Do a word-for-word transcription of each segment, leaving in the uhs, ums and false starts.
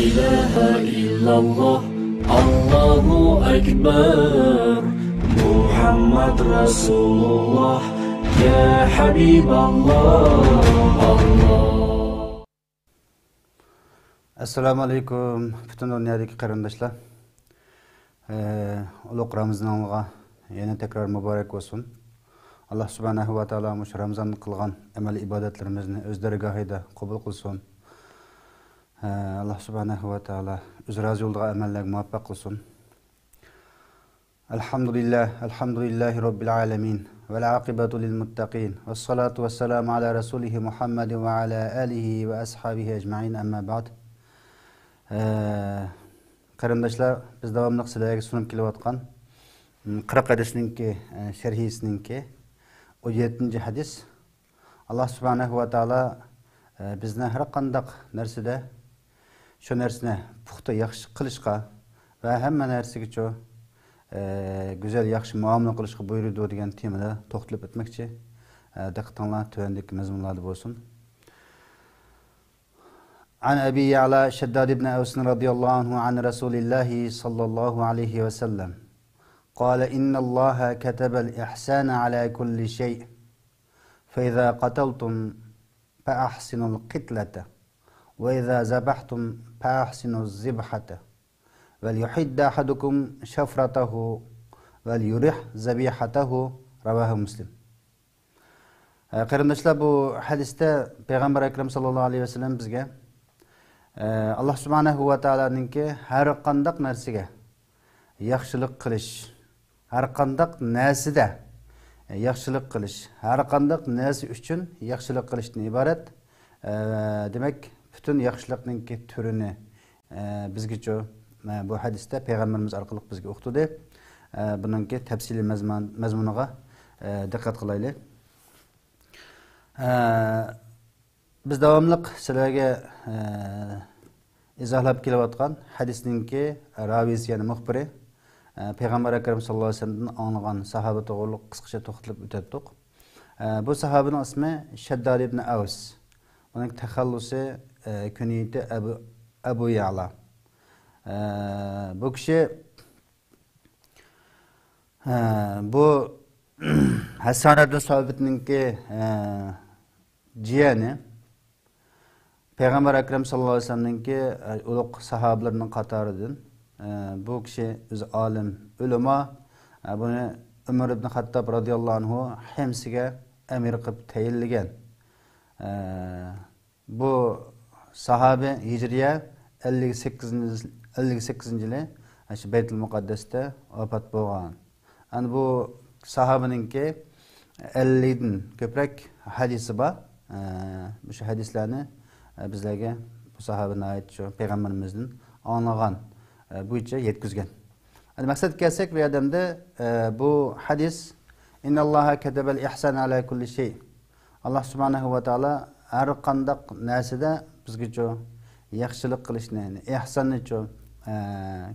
إله إلا الله، الله أكبر، محمد رسول الله، يا حبيب الله، الله. ئەسسالامۇ ئەلەيكۇم، پۈتۈن دۇنيادىكى قېرىنداشلار. ئە، ئۇلۇغ رامىزانىڭلارغا يەنە تەكرار مۇبارەك بولسۇن. ئاللا سۇبھانەھۇ ۋە تائالا مۇشۇ رامىزاندا قىلغان ئەمەل ئىبادەتلىرىمىزنى ئۆز دەرگاھىدا قوبۇل قىلسۇن. ئە، ئاللا سۇبھانەھۇ ۋە تائالا ئۆزى رازى بولىدىغان ئەمەللەرگە مۇۋەپپەق قىلسۇن. الحمد لله، الحمد لله رب العالمين، والعاقبة للمتقين، والصلاة والسلام على رسوله محمد وعلى آله وأصحابه أجمعين، أما بعد. ئە، قېرىنداشلار، بىز داۋاملىق سىلەرگە سۇنۇپ كېلىۋاتقان، م، قىرىق ھەدىسنىڭكى، ئە، شەرھىسىنىڭكى ئون يەتتىنچى ھەدىس. ئاللا سۇبھانەھۇ ۋە تائالا، ئە، بىزنى ھەر قانداق نەرسىدە شۇ نەرسىنى پۇختا ياخشى قىلىشقا ۋە ھەممە نەرسىگىچۇ، ئە، گۈزەل، ياخشى مۇئامىلە قىلىشقا بۇيرۇيدۇ دېگەن تېمىدا توختىلىپ ئۆتمەكچى. ئە، دىققىتىڭلار تۆۋەندىكى مەزمۇنلاردا بولسۇن. عن أبي يعلى شداد بن أوس رضي الله عنه عن رسول الله صلى الله عليه وسلم قال: إن الله كتب الإحسان على كل شيء، فإذا قتلتم فأحسنوا القتلة، وإذا ذبحتم فأحسنوا الذبحة، وليحد أحدكم شفرته، وليرح ذبيحته. رواه مسلم. ئە، قېرىنداشلار، بۇ ھەدىستە پەيغەمبەر ئەكرەم ساللاللاھۇ ئەلەيھى ۋەسەللەم بىزگە، ئە، ئاللا سۇبھانەھۇ ۋە تائالانىڭكى ھەر قانداق نەرسىگە ياخشىلىق قىلىش، ھەر قانداق نەرسىدە ياخشىلىق قىلىش، ھەر قانداق نەرسە ئۈچۈن ياخشىلىق قىلىشتىن ئىبارەت. ئە، دېمەك، پۈتۈن ياخشىلىقنىڭكى تۈرىنى، ئە، بىزگىچۇ، ئە، بۇ ھەدىستە پەيغەمبىرىمىز ئارقىلىق بىزگە ئۇقتۇردى. ئە، بۇنىڭكى تەپسىلىي مەزمۇن-، مەزمۇنىغا، ئە، دىققەت قىلايلى. ئە، بىز داۋاملىق سىلەرگە، ئە، ئىزاھلاپ كېلىۋاتقان ھەدىسنىڭكى راۋىسى، يەنى مۇخبىرى، ئە، پەيغەمبەر ئەكرەم ساللاللاھۇ ئەلەيھى ۋەسەللەمدىن ئاڭلىغان ساھابە توغرۇلۇق قىسقىچە توختىلىپ ئۆتەتتۇق. ئە، بۇ ساھابىنىڭ ئىسمى شەدداد ئىبن ئەۋس. ئۇنىڭ تەخەللۇسى، ئە، كۈنىيىتى ئەبۇ، ئەبۇ يەئلا. ئە، بۇ كىشى، ئە، بۇ ھەسسان ئىبن سابىتنىڭكى، ئە، جىيەنى، پەيغەمبەر ئەكرەم ساللاللاھۇ ئەلەيھى ۋەسەللەمنىڭكى، ئە، ئۇلۇغ ساھابىلىرىنىڭ قاتارىدىن. ئە، بۇ كىشى ئۆزى ئالىم، ئۆلىما. ئە، بۇنى ئۆمەر ئىبن خەتتاب رازىياللاھۇ ئەنھۇ ھىمسىگە ئەمىر قىلىپ تەيىنلىگەن. ئە، بۇ ساھابى ھىجرىيە ئەللىك سەككىزىنچى، ئەللىك سەككىزىنچى يىلى، ئاشۇ بەيتۇل مۇقەددەستە ۋاپات بولغان. ئەنە بۇ ساھابىنىڭكى ئەللىكتىن كۆپرەك ھەدىسى بار. ئە، مۇشۇ ھەدىسلەرنى، ئە، بىزلەرگە بۇ ساھابە ناھايىتى شۇ پەيغەمبىرىمىزدىن ئاڭلىغان، ئە، بويىچە يەتكۈزگەن. ئەنە مەقسەتكە كەلسەك، بۇ يەردە، ئە، بۇ ھەدىس، «إن الله كتب الإحسان على كل شيء». ئاللا سۇبھانەھۇ ۋە تائالا ھەر قانداق نەرسىدە بىزگىچۇ ياخشىلىق قىلىشنى، يەنى ئېھساننىچۇ، ئە،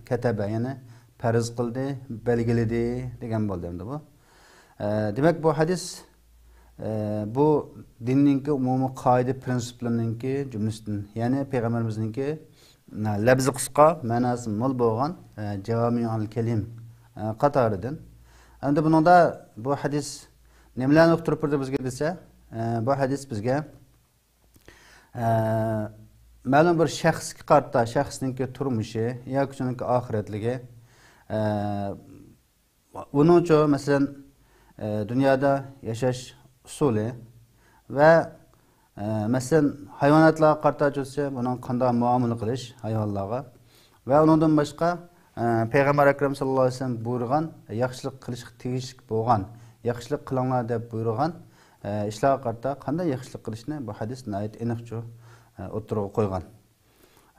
كەتەبە، يەنى پەرز قىلدى، بەلگىلىدى دېگەن بولدى ئەمدى بۇ. ئە، دېمەك، بۇ ھەدىس، ئە، بۇ دىننىڭكى ئومۇمىي قائىدە پىرىنسىپلىرىنىڭكى جۈملىسىدىن، يەنى پەيغەمبىرىمىزنىڭكى، ئە، لەپزى قىسقا، مەناسى مول بولغان، ئە، جاۋامىئۇل كەلىم، ئە، قاتارىدىن. ئەمدى بۇنىڭدا بۇ ھەدىس نېمىلەرنى ئۇقتۇرۇپ بېرىدۇ بىزگە دېسە، ئە، بۇ ھەدىس بىزگە، ئە، مەلۇم بىر شەخسكە قارىتا، شەخسنىڭكى تۇرمۇشى ياكى شۇنىڭكى ئاخىرەتلىكى، ئە، ئۇنىڭچۇ، مەسىلەن، ئە، دۇنيادا ياشاش ئۇسۇلى ۋە، ئە، مەسىلەن، ھايۋاناتلارغا قارىتا چۈشسە، بۇنىڭ قانداق مۇئامىلە قىلىش ھايۋانلارغا ۋە ئۇنىڭدىن باشقا، ئە، پەيغەمبەر ئەكرەم ساللاللاھۇ ئەلەيھى ۋەسەللەم بۇيرۇغان ياخشىلىق قىلىشقا تېگىشلىك بولغان، ياخشىلىق قىلىڭلار دەپ بۇيرۇغان، ئە، ئىشلارغا قارىتا قانداق ياخشىلىق قىلىشنى بۇ ھەدىس ناھايىتى ئېنىقچۇ، ئە، ئوتتۇرىغا قويغان.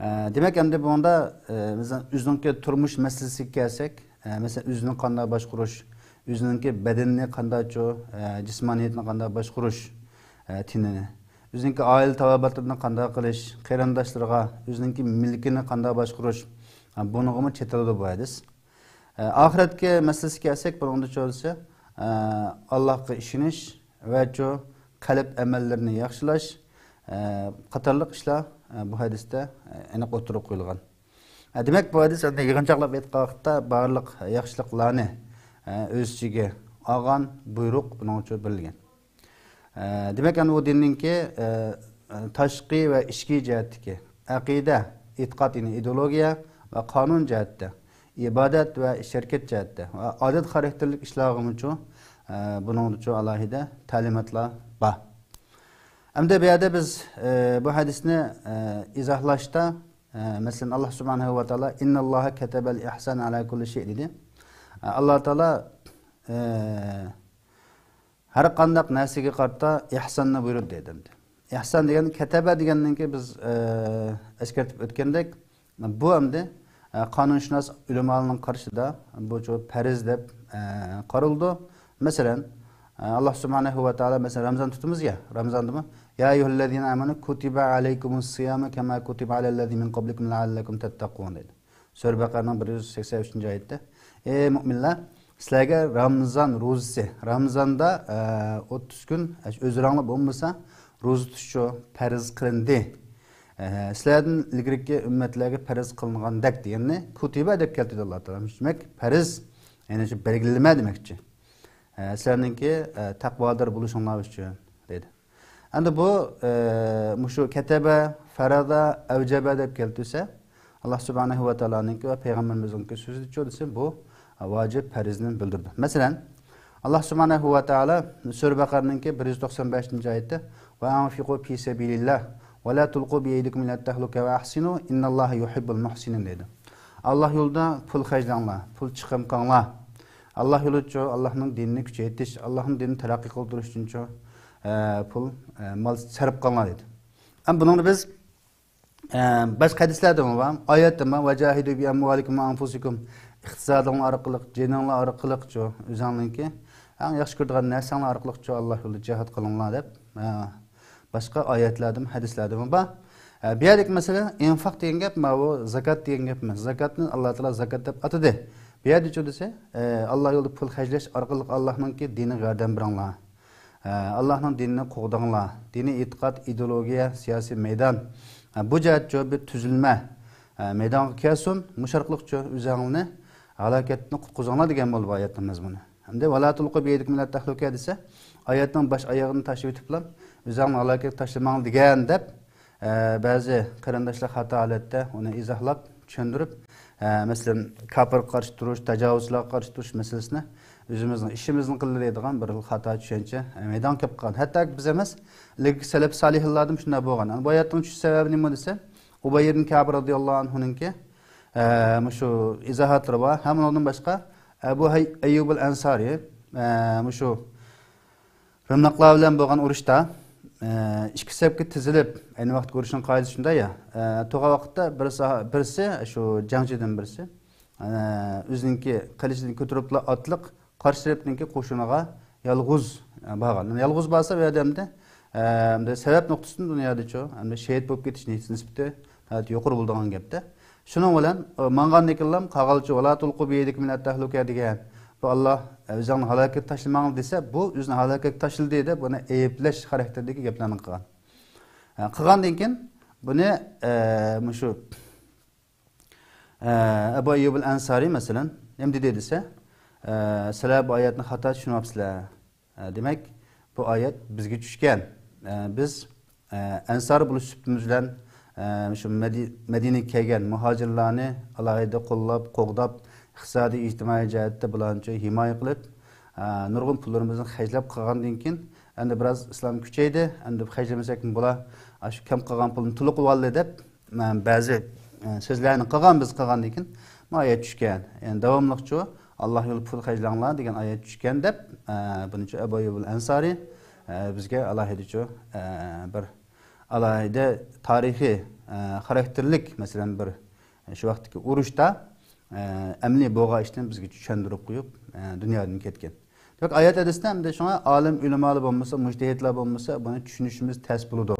ئە، دېمەك، ئەمدى بۇنىڭدا، ئە، مەسىلەن، ئۆزىنىڭكى تۇرمۇش مەسىلىسىگە كەلسەك، ئە، مەسىلەن، ئۆزىنى قانداق باشقۇرۇش، ئۆزىنىڭكى بەدىنىنى قانداقچۇ، ئە، جىسمانىيەتنى قانداق باشقۇرۇش، ئە، تېنىنى، ئۆزىنىڭكى ئائىلە تاۋابىئاتلىرىنى قانداق قىلىش، قېرىنداشلىرىغا، ئۆزىنىڭكى مۈلكىنى قانداق باشقۇرۇش، ئە، بۇنىڭغىمۇ چېتىلىدۇ بۇ ھەدىس. ئە، ئاخىرەتكە مەسىلىسىگە كەلسەك، بۇنىڭدا چۈشەنسە، ئە، ئاللاھقا ئىشىنىش ۋە چۇ قەلب ئەمەللىرىنى ياخشىلاش ئە، قاتارلىق ئىشلار، ئە، بۇ ھەدىستە، ئە، ئېنىق ئوتتۇرىغا قويۇلغان. ئە، دېمەك، بۇ ھەدىس ئەمدى يىغىنچاقلاپ ئېيتقان ۋاقىتتا بارلىق ياخشىلىقلارنى، ئە، ئۆز ئىچىگە ئالغان بۇيرۇق بۇنىڭ ئۈچۈن بېرىلگەن. ئە، دېمەك، ئەمدى بۇ دىننىڭكى، ئە، ئە، تاشقى ۋە ئىچكى جەھەتتىكى ئەقىدە، ئېتىقاد، يەنى ئىدېئولوگىيە ۋە قانۇن جەھەتتە، ئىبادەت ۋە ئىش ھەرىكەت جەھەتتە ۋە ئادەت خاراكتېرلىك ئىشلارغىمۇچۇ، ئە، بۇنىڭدىچۇ ئالاھىدە تەلىماتلار بار. ئەمدى بۇ يەردە بىز، ئە، بۇ ھەدىسنى، ئە، ئىزاھلاشتا، ئە، مەسىلەن، ئاللا سۇبھانەھۇ ۋە تائالا «ئىنناللاھە كەتەبەل ئىھسان ئەلا كۇللى شەي» دېدى. ئە، ئاللا تائالا، ئە، ھەر قانداق نەرسىگە قارىتا ئىھساننى بۇيرۇدى دېدى. ئىھسان دېگەن كەتەبە دېگەننىڭكى بىز، ئە، ئەسكەرتىپ ئۆتكەندەك، بۇ ئەمدى، ئە، قانۇنشۇناس ئۆلىمالارنىڭ قارىشىدا بۇ چوڭ پەرز دەپ، ئە، قارىلىدۇ. مەسىلەن، ئە، ئاللا سۇبھانەھۇ ۋە تائالا، مەسىلەن، رامزان تۇتىمىز يا، رامزاندىمۇ «يا ئەييۇھەللەزىنە ئامەنۇ كۇتىبە ئەلەيكۇمۇس سىيامۇ كەما كۇتىبە ئەلەللەزىنە مىن قەبلىكۇم لەئەللەكۇم تەتتەقۇن» دەيدۇ. سۈرە بەقەرەنىڭ بىر يۈز سەكسەن ئۈچىنچى ئايىتىدە، «ئەي مۇئمىنلار، سىلەرگە رامزان روزىسى، رامزاندا، ئە، ئوتتۇز كۈن، ئە، ئۆزرەڭلار بولمىسا، روزا تۇتۇشچۇ پەرز قىلىندى. ئە، سىلەردىن ئىلگىرىكى ئۈممەتلەرگە پەرز قىلىنغاندەك» دېگەننى كۇتىبە دەپ كەلتۈردى ئاللا تائالا. دېمەك، پەرز، يەنى شۇ بەلگىلىمە دېمەكچى. ئە، سىلەرنىڭكى، ئە، تەقۋادار بولۇشۇڭلار ئۈچۈن دېدى. ئەمدى بۇ، ئە، مۇشۇ كەتەبە، فەرەزە، ئەۋجەبە دەپ كەلتۈرسە، ئاللا سۇبھانەھۇ ۋە تائالانىڭكى ۋە پەيغەمبىرىمىزنىڭكى سۆزىچۇ دېسە، بۇ ۋاجىپ پەرزنى بىلدۈرىدۇ. مەسىلەن، ئاللا سۇبھانەھۇ ۋە تائالا سۈرە بەقەرىنىڭكى بىر يۈز توقسان بەشىنچى ئايىتىدە، «ۋە ئەنفىقۇ فى سەبىلىللاھ ۋە لا تۇلقۇ بىئەيدىكۇم ئىلەت تەھلۇكە ۋە ئەھسىنۇ ئىنناللاھە يۇھىببۇل مۇھسىنىن» دەيدۇ. ئاللا يولىدا پۇل خەجلەڭلار، پۇل چىقىم قىلىڭلار. ئاللا يولىچۇ، ئاللانىڭ دىنىنى كۈچەيتىش، ئاللانىڭ دىنىنى تەرەققىي قىلدۇرۇشتىنچۇ، ئە، پۇل، ئە، مال سەرپ قىلىڭلار دېدى. ئەمما بۇنىڭدا بىز، ئە، باشقا ھەدىسلەردىمۇ بار، ئايەتتىمۇ بار، «ۋەجاھىدۇ بىئەمۋالىكۇم ۋە ئەنفۇسىكۇم»، ئىقتىسادىڭلار ئارقىلىق، جېنىڭلار ئارقىلىقچۇ، ئۆزۈڭنىڭكى ئەڭ ياخشى كۆرىدىغان نەرسەڭلار ئارقىلىقچۇ ئاللا يولىدا جىھاد قىلىڭلار دەپ، ئە، باشقا ئايەتلەردىمۇ، ھەدىسلەردىمۇ بار. ئە، بۇ يەردىكى مەسىلە ئىنفاق دېگەن گەپ، ماۋۇ زاكات دېگەن گەپ ئەمەس. زاكاتنى ئاللا تائالا زاكات دەپ ئاتىدى. بۇ يەردىچۇ دېسە، ئە، ئاللا يولىدا پۇل خەجلەش ئارقىلىق ئاللانىڭكى دىنىغا ياردەم بېرىڭلار. ئە، ئاللانىڭ دىنىنى قوغداڭلار. دىنىي ئېتىقاد، ئىدېئولوگىيە، سىياسىي مەيدان، ئە، بۇ جەھەتچۇ بىر تۈزۈلمە، ئە، مەيدانغا كەلسۇن، مۇشۇ ئارقىلىقچۇ ئۆزۈڭلارنى ھالاكەتتىن قۇتقۇزۇڭلار دېگەن بولىدۇ بۇ ئايەتنىڭ مەزمۇنى. ئەمدى «ۋە لا تۇلقۇ بىئەيدىكۇم ئىلەت تەھلۇكە» دېسە، ئايەتنىڭ باش ئايىغىنى تاشلىۋېتىپلا، «ئۆزۈڭنى ھالاكەتكە تاشلىماڭ» دېگەن دەپ، ئە، بەزى قېرىنداشلار خاتا ھالەتتە ئۇنى ئىزاھلاپ، چۈشەندۈرۈپ، ئە، مەسىلەن، كاپىرغا قارشى تۇرۇش، تاجاۋۇزچىلارغا قارشى تۇرۇش مەسىلىسىنى ئۆزىمىزنىڭ ئىشىمىزنى قىلدى دەيدىغان بىر خىل خاتا چۈشەنچە، ئە، مەيدانغا كېلىپ قالغان. ھەتتا بىز ئەمەس، ئىلگىرىكى سەلەپ سالىھىنلاردىمۇ شۇنداق بولغان. ئەنە بۇ ئايەتنىڭ چۈشۈش سەۋەبى نېمە دېسە، ئۇبەي ئىبن كەئب رەزىياللاھۇ ئەنھۇنىڭكى، ئە، مۇشۇ ئىزاھاتلىرى بار. ھەم ئۇنىڭدىن باشقا، ئەبۇ ھەي-، ئەييۇبۇل ئەنسارى، ئە، مۇشۇ رىملىقلار بىلەن بولغان ئۇرۇشتا، ئە، ئىككى سەپكە تىزىلىپ، ئەينى ۋاقىتتا ئۇرۇشنىڭ قائىدىسى شۇنداق يا، ئە، تۇرغان ۋاقىتتا بىرسى، بىرسى، شۇ جەڭچىدىن بىرسى، ئە، ئۆزىنىڭكى قىلىچىنى كۆتۈرۈپلا ئاتلىق قارشى تەرەپنىڭكى قوشۇنىغا يالغۇز، ئە، بارغان. يالغۇز بارسا، بۇ يەردە ئەمدى، ئە، ئەمدى سەۋەب نۇقتىسىدىن دۇنيادىچۇ، ئەمدى شېھىت بولۇپ كېتىش نىسبىتى ناھايىتى يۇقىرى بولىدىغان گەپتە. شۇنىڭ بىلەن، ئە، ماڭغاندىن كېيىنلا قالغانلىچۇ «ۋە لا تۇلقۇ بىئەيدىكۇم ئىلەت تەھلۇكە» دېگەن، بۇ ئاللا، ئە، «ئۆزۈڭنى ھالاكەتكە تاشلىماڭ» دېسە، بۇ ئۆزىنى ھالاكەتكە تاشلىدى دەپ، بۇنى ئەيىبلەش خاراكتېرىدىكى گەپلەرنى قىلغان. ئە، قىلغاندىن كېيىن بۇنى، ئە، مۇشۇ، ئە، ئەبۇ ئەييۇبۇل ئەنسارى، مەسىلەن، نېمە دېدى دېسە، ئە، «سىلەر بۇ ئايەتنى خاتا چۈشىنىۋاپسىلەر. ئە، دېمەك، بۇ ئايەت بىزگە چۈشكەن. ئە، بىز، ئە، ئەنسار بولۇش سۈپىتىمىز بىلەن، ئە، شۇ مەدى-، مەدىنىگە كەلگەن مۇھاجىرلارنى ئالاھىدە قوللاپ، قوغداپ، ئىقتىسادىي، ئىجتىمائىي جەھەتتە بۇلارنى ھىمايە قىلىپ، ئە، نۇرغۇن پۇللىرىمىزنى خەجلەپ قىلغاندىن كېيىن، ئەمدى بىراز ئىسلام كۈچەيدى، ئەمدى خەجلىمىسەكمۇ بولا، ئاشۇ كەم قىلغان پۇلنى تولۇق قىلىۋالدى» دەپ، مەن بەزى، ئە، سۆزلەرنى قىلغان، بىز قىلغاندىن كېيىن، ما ئايەت چۈشكەن. يەنى داۋاملىقچۇ، «ئاللا يولىدا پۇل خەجلەڭلار» دېگەن ئايەت چۈشكەن دەپ، ئە، بۇنىچۇ ئەبۇ ئەييۇبۇل ئەنسارى، ئە، بىزگە ئالاھىدىچۇ، ئە، بىر ئالاھىدە تارىخىي، ئە، خاراكتېرلىك، مەسىلەن، بىر شۇ ۋاقىتتىكى ئۇرۇشتا، ئە، ئەمەلىي بولغان ئىشنى بىزگە چۈشەندۈرۈپ قويۇپ، ئە، دۇنيادىن كەتكەن. دېمەك، ئايەت ھەدىستە ئەمدى شۇڭا ئالىم ئۆلىمالار بولمىسا، مۇجتەھىدلار بولمىسا، بۇنى چۈشىنىشىمىز تەس بولىدۇ.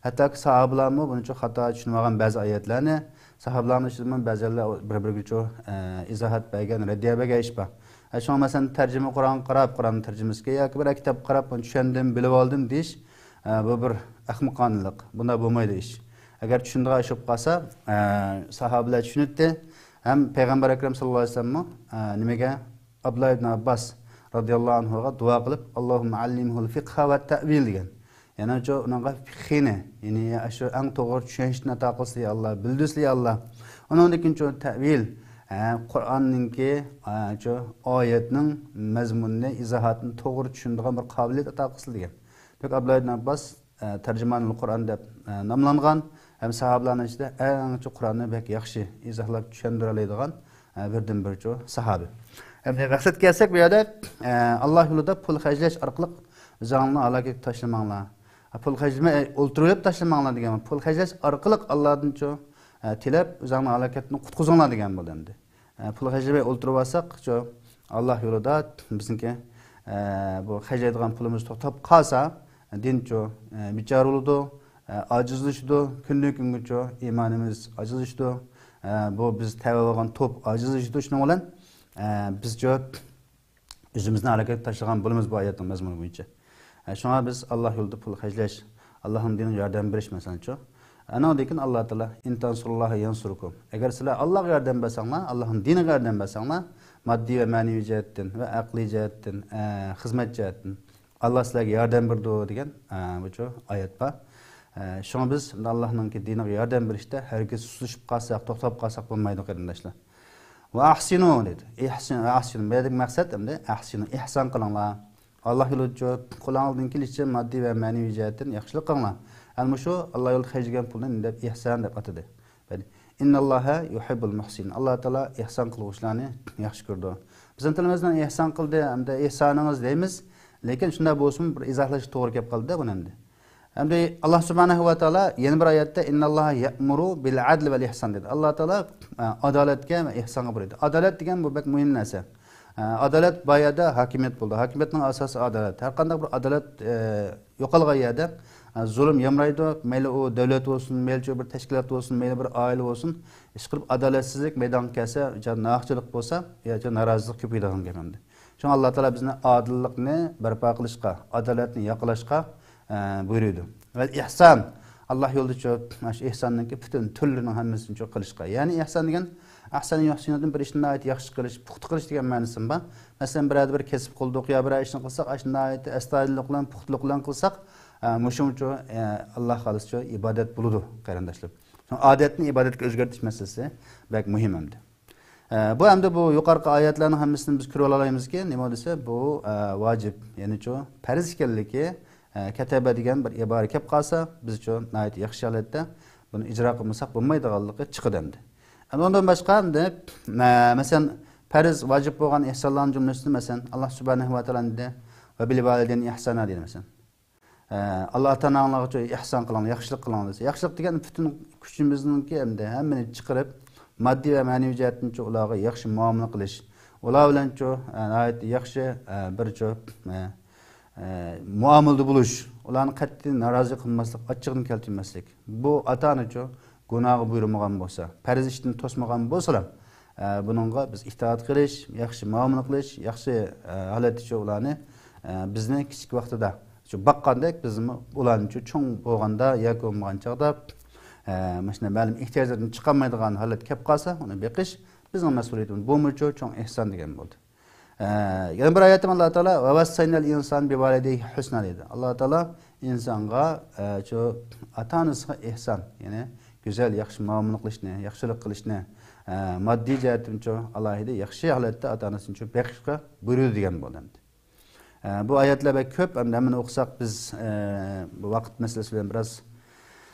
ھەتتاكى ساھابىلارمۇ بۇنىچۇ خاتا چۈشىنىۋالغان بەزى ئايەتلەرنى. ساھابىلارنىڭ ئىچىدىمۇ بەزىلەر بىر-بىرىگىچۇ، ئە، ئىزاھات بەرگەن، رەددىيە بەرگەن ئىش بار. ئە، شۇڭا، مەسىلەن، تەرجىمە قۇرئانغا قاراپ، قۇرئان تەرجىمىسىگە ياكى بىر كىتابقا قاراپ، بۇنى چۈشەندىم، بىلىۋالدىم دېيىش، ئە، بۇ بىر، ئەخمىقانىلىق، بۇنداق بولمايدۇ ئىش. ئەگەر چۈشىنىدىغان ئىش بولۇپ قالسا، ئە، ساھابىلەر چۈشىنەتتى. ھەم پەيغەمبەر ئەكرەم ساللاللاھۇ ئەلەيھى ۋەسەللەممۇ، ئە، نېمىگە، ئابدۇللا ئىبن ئابباس رازىياللاھۇ ئەنھۇغا دۇئا قىلىپ، «ئاللاھۇممە ئەللىمھۇل فىقھە ۋە تەئۋىل» دېگەن. يەنى شۇ ئۇنىڭغا فىقھىنى، يەنى شۇ ئەڭ توغرا چۈشەنچنى ئاتا قىلسىلە يا ئاللا، بىلدۈرسىلە يا ئاللا. ئۇنىڭدىن كېيىن شۇ تەئۋىل، ئە، قۇرئاننىڭكى، ئە، شۇ ئايەتنىڭ مەزمۇنىنى، ئىزاھاتىنى توغرا چۈشىنىدىغان بىر قابىلىيەت ئاتا قىلسىلە دېگەن. چۈنكى ئابدۇللا ئىبن ئابباس، ئە، تەرجىمانۇل قۇرئان دەپ، ئە، ناملانغان ھەم ساھابىلەرنىڭ ئىچىدە ئەڭ چوڭ قۇرئاننى بەك ياخشى ئىزاھلاپ چۈشەندۈرەلەيدىغان، ئە، بىردىنبىر چۇ ساھابى. ئەمدى مەقسەتكە كەلسەك، بۇ يەردە، ئە، ئاللا يولىدا پۇل خەجلەش ئارقىلىق ئۆزۈڭلارنى ھالاكەتكە تاشلىماڭلار. ئە، پۇل خەجلىمەي، ئولتۇرۇۋېلىپ تاشلىماڭلار دېگەن. پۇل خەجلەش ئارقىلىق ئاللادىن چۇ، ئە، تىلەپ ئۆزۈڭنىڭ ھالاكەتتىن قۇتقۇزۇڭلار دېگەن بولدى ئەمدى. ئە، پۇل خەجلىمەي ئولتۇرۇۋالساق، شۇ ئاللا يولىدا بىزنىڭكى، ئە، بۇ خەجلەيدىغان پۇلىمىز توختاپ قالسا، دىن شۇ، ئە، بىچارە بولىدۇ، ئە، ئاجىزلىشىدۇ، كۈندىن كۈنگە شۇ ئىمانىمىز ئاجىزلىشىدۇ، ئە، بۇ بىز تەۋە بولغان توپ ئاجىزلىشىدۇ. شۇنىڭ بىلەن، ئە، بىز شۇ ئۆزىمىزنى ھالاكەتكە تاشلىغان بولىمىز بۇ ئايەتنىڭ مەزمۇنى بويىچە. ئە، شۇڭا بىز ئاللا يولىدا پۇل خەجلەش، ئاللانىڭ دىنىغا ياردەم بېرىش مەسىلەنچۇ. ئانىڭدىن كېيىن ئاللا تائالا، «ئىن تەنسۇرۇللاھە يەنسۇركۇم.» ئەگەر سىلەر ئاللاغا ياردەم بەرسەڭلار، ئاللانىڭ دىنىغا ياردەم بەرسەڭلار، ماددىي ۋە مەنىۋى جەھەتتىن ۋە ئەقلىي جەھەتتىن، ئە، خىزمەت جەھەتتىن ئاللا سىلەرگە ياردەم بېرىدۇ دېگەن، ئە، بۇچۇ ئايەت بار. ئە، شۇڭا بىز ئاللانىڭكى دىنىغا ياردەم بېرىشتە ھەرگىز سۇسلىشىپ قالساق، توختاپ قالساق بولمايدۇ، قېرىنداشلار. ۋە ئەھسىنۇ دېدى. ئەھسىن، ئەھسىن. بۇ يەردىكى مەقسەت ئەمدى ئەھسىنۇ، ئېھسان قىلىڭلار. ئاللا يولىدا قولىڭىزدىن كېلىشىچە ماددىي ۋە مەنىۋى جەھەتتىن ياخشىلىق قىلىڭلار. ئەنە مۇشۇ ئاللا يولىدا خەجلىگەن پۇلنى نېمە دەپ، ئېھسان دەپ ئاتىدى. يەنى، «ئىنناللاھە يۇھىببۇل مۇھسىنىن.» ئاللا تائالا ئېھسان قىلغۇچىلارنى ياخشى كۆرىدۇ. بىزنىڭ تىلىمىزدىن ئېھسان قىلدى ھەمدە ئېھسانىڭىز دەيمىز، لېكىن شۇنداق بولسىمۇ بىر ئىزاھلاشقا توغرا كەپ قالدى بۇنى ئەمدى. ئەمدى ئاللا سۇبھانەھۇ ۋە تائالا يەنە بىر ئايەتتە، «ئىنناللاھە يەئمۇرۇ بىل ئەدلى ۋەل ئېھسان» دېدى. ئاللا تائالا، ئە، ئادالەتكە ۋە ئېھسانغا بۇيرۇيدۇ. ئادالەت دېگەن بۇ بەك مۇھىم نەرسە. ئە، ئادالەت بار يەردە ھاكىمىيەت بولىدۇ. ھاكىمىيەتنىڭ ئاساسى ئادالەت. ھەر قانداق بىر ئادالەت، ئە، يوقالغان يەردە، ئە، زۇلۇم يامرايدۇ. مەيلى ئۇ دۆلەت بولسۇن، مەيلى بىر تەشكىلات بولسۇن، مەيلى بىر ئائىلە بولسۇن. ئىشقىلىپ ئادالەتسىزلىك مەيدانغا كەلسە، ناھەقچىلىك بولسا، يا نارازىلىق كۆپىيىدىغان گەپ ئەمدى. شۇڭا ئاللا تائالا بىزنى ئادىللىقنى بەرپا قىلىشقا، ئادالەتنى ياقلاشقا، ئە، بۇيرۇيدۇ. ۋەل ئېھسان، ئاللا يولىدا شۇ، مانا شۇ ئېھساننىڭكى پۈتۈن تۈرلىرىنىڭ ھەممىسىنى شۇ قىلىشقا. يەنى ئېھسان دېگەن ئەھسەنە يۇھسىنۇدىن بىر ئىشنى ناھايىتى ياخشى قىلىش، پۇختا قىلىش دېگەن مەنىسىمۇ بار. مەسىلەن، بىر يەردە بىر كەسىپ قىلدۇق يا بىرەر ئىشنى قىلساق، ئاشۇ ناھايىتى ئەستايىدىللىق بىلەن، پۇختىلىق بىلەن قىلساق، ئە، مۇشۇمۇ شۇ، ئە، ئاللا خالىسا شۇ ئىبادەت بولىدۇ، قېرىنداشلار. شۇڭا ئادەتنى ئىبادەتكە ئۆزگەرتىش مەسىلىسى بەك مۇھىم ئەمدى. ئە، بۇ ئەمدى بۇ يۇقىرىقى ئايەتلەرنىڭ ھەممىسىنى بىز كۆرۈۋالالايمىزكى، نېمە دېسە، بۇ، ئە، ۋاجىپ، يەنى شۇ پەرز ئىكەنلىكى، ئە، كەتەبە دېگەن بىر ئىبارە كەپ قالسا، بىز شۇ ناھايىتى ياخشى ھالەتتە بۇنى ئىجرا قىلمىساق بولمايدىغانلىقى چىقىدۇ ئەمدى. ئەمدى ئۇندىن باشقا ئەمدى، ئە، مەسىلەن، پەرز، ۋاجىپ بولغان ئېھسانلارنىڭ جۈملىسىدە، مەسىلەن، ئاللا سۇبھانەھۇ ۋە تائالا دېدى، «ۋە بىل ۋالىدەينى ئىھسانا» دېدى، مەسىلەن. ئە، ئاللا ئاتا ئاناڭلارغا ئېھسان قىلىڭلار، ياخشىلىق قىلىڭلار دېسە، ياخشىلىق دېگەن پۈتۈن كۈچىمىزنىڭكى ئەمدى ھەممىنى چىقىرىپ، ماددىي ۋە مەنىۋى جەھەتتىنچۇ ئۇلارغا ياخشى مۇئامىلە قىلىش، ئۇلار بىلەنچۇ، ئە، ناھايىتى ياخشى، ئە، بىرچۇ، ئە، ئە، مۇئامىلىدە بولۇش، ئۇلارنى قەتئىي نارازى قىلماسلىق، ئاچچىقىنى كەلتۈرمەسلىك. بۇ ئاتا ئانىچۇ گۇناھقا بۇيرۇمىغان بولسا، پەرز ئىشتىن توسمىغان بولسىلا، ئە، بۇنىڭغا بىز ئىتائەت قىلىش، ياخشى مۇئامىلە قىلىش، ياخشى، ئە، ھالەتتىچۇ ئۇلارنى، ئە، بىزنى كىچىك ۋاقتىدا شۇ باققاندەك، بىزمۇ ئۇلارنىچۇ چوڭ بولغاندا ياكى بولمىغان چاغدا، ئە، مۇشۇنداق مەلۇم ئېھتىياجلىرىدىن چىقالمايدىغان ھالەت كەپ قالسا، ئۇنى بېقىش بىزنىڭ مەسئۇلىيىتىمىز. بۇمۇچۇ چوڭ ئېھسان دېگەن بولدى. ئە، يەنە بىر ئايەتتە ئاللا تائالا، «ۋە ۋەسسەينەل ئىنسان بىۋالىدەيھى ھۇسنا» دېدى. ئاللا تائالا ئىنسانغا، ئە، شۇ ئاتا-ئانىسىغا ئېھسان، يەنى گۈزەل، ياخشى مۇئامىلە قىلىشنى، ياخشىلىق قىلىشنى، ئە، ماددىي جەھەتتىنچۇ ئالاھىدە ياخشى ھالەتتە ئاتا-ئانىسىنىچۇ بېقىشقا بۇيرۇدى دېگەن بولدى ئەمدى. ئە، بۇ ئايەتلەر بەك كۆپ، ئەمدى ھەممىنى ئوقۇساق بىز، ئە، بۇ ۋاقىت مەسىلىسى بىلەن بىراز،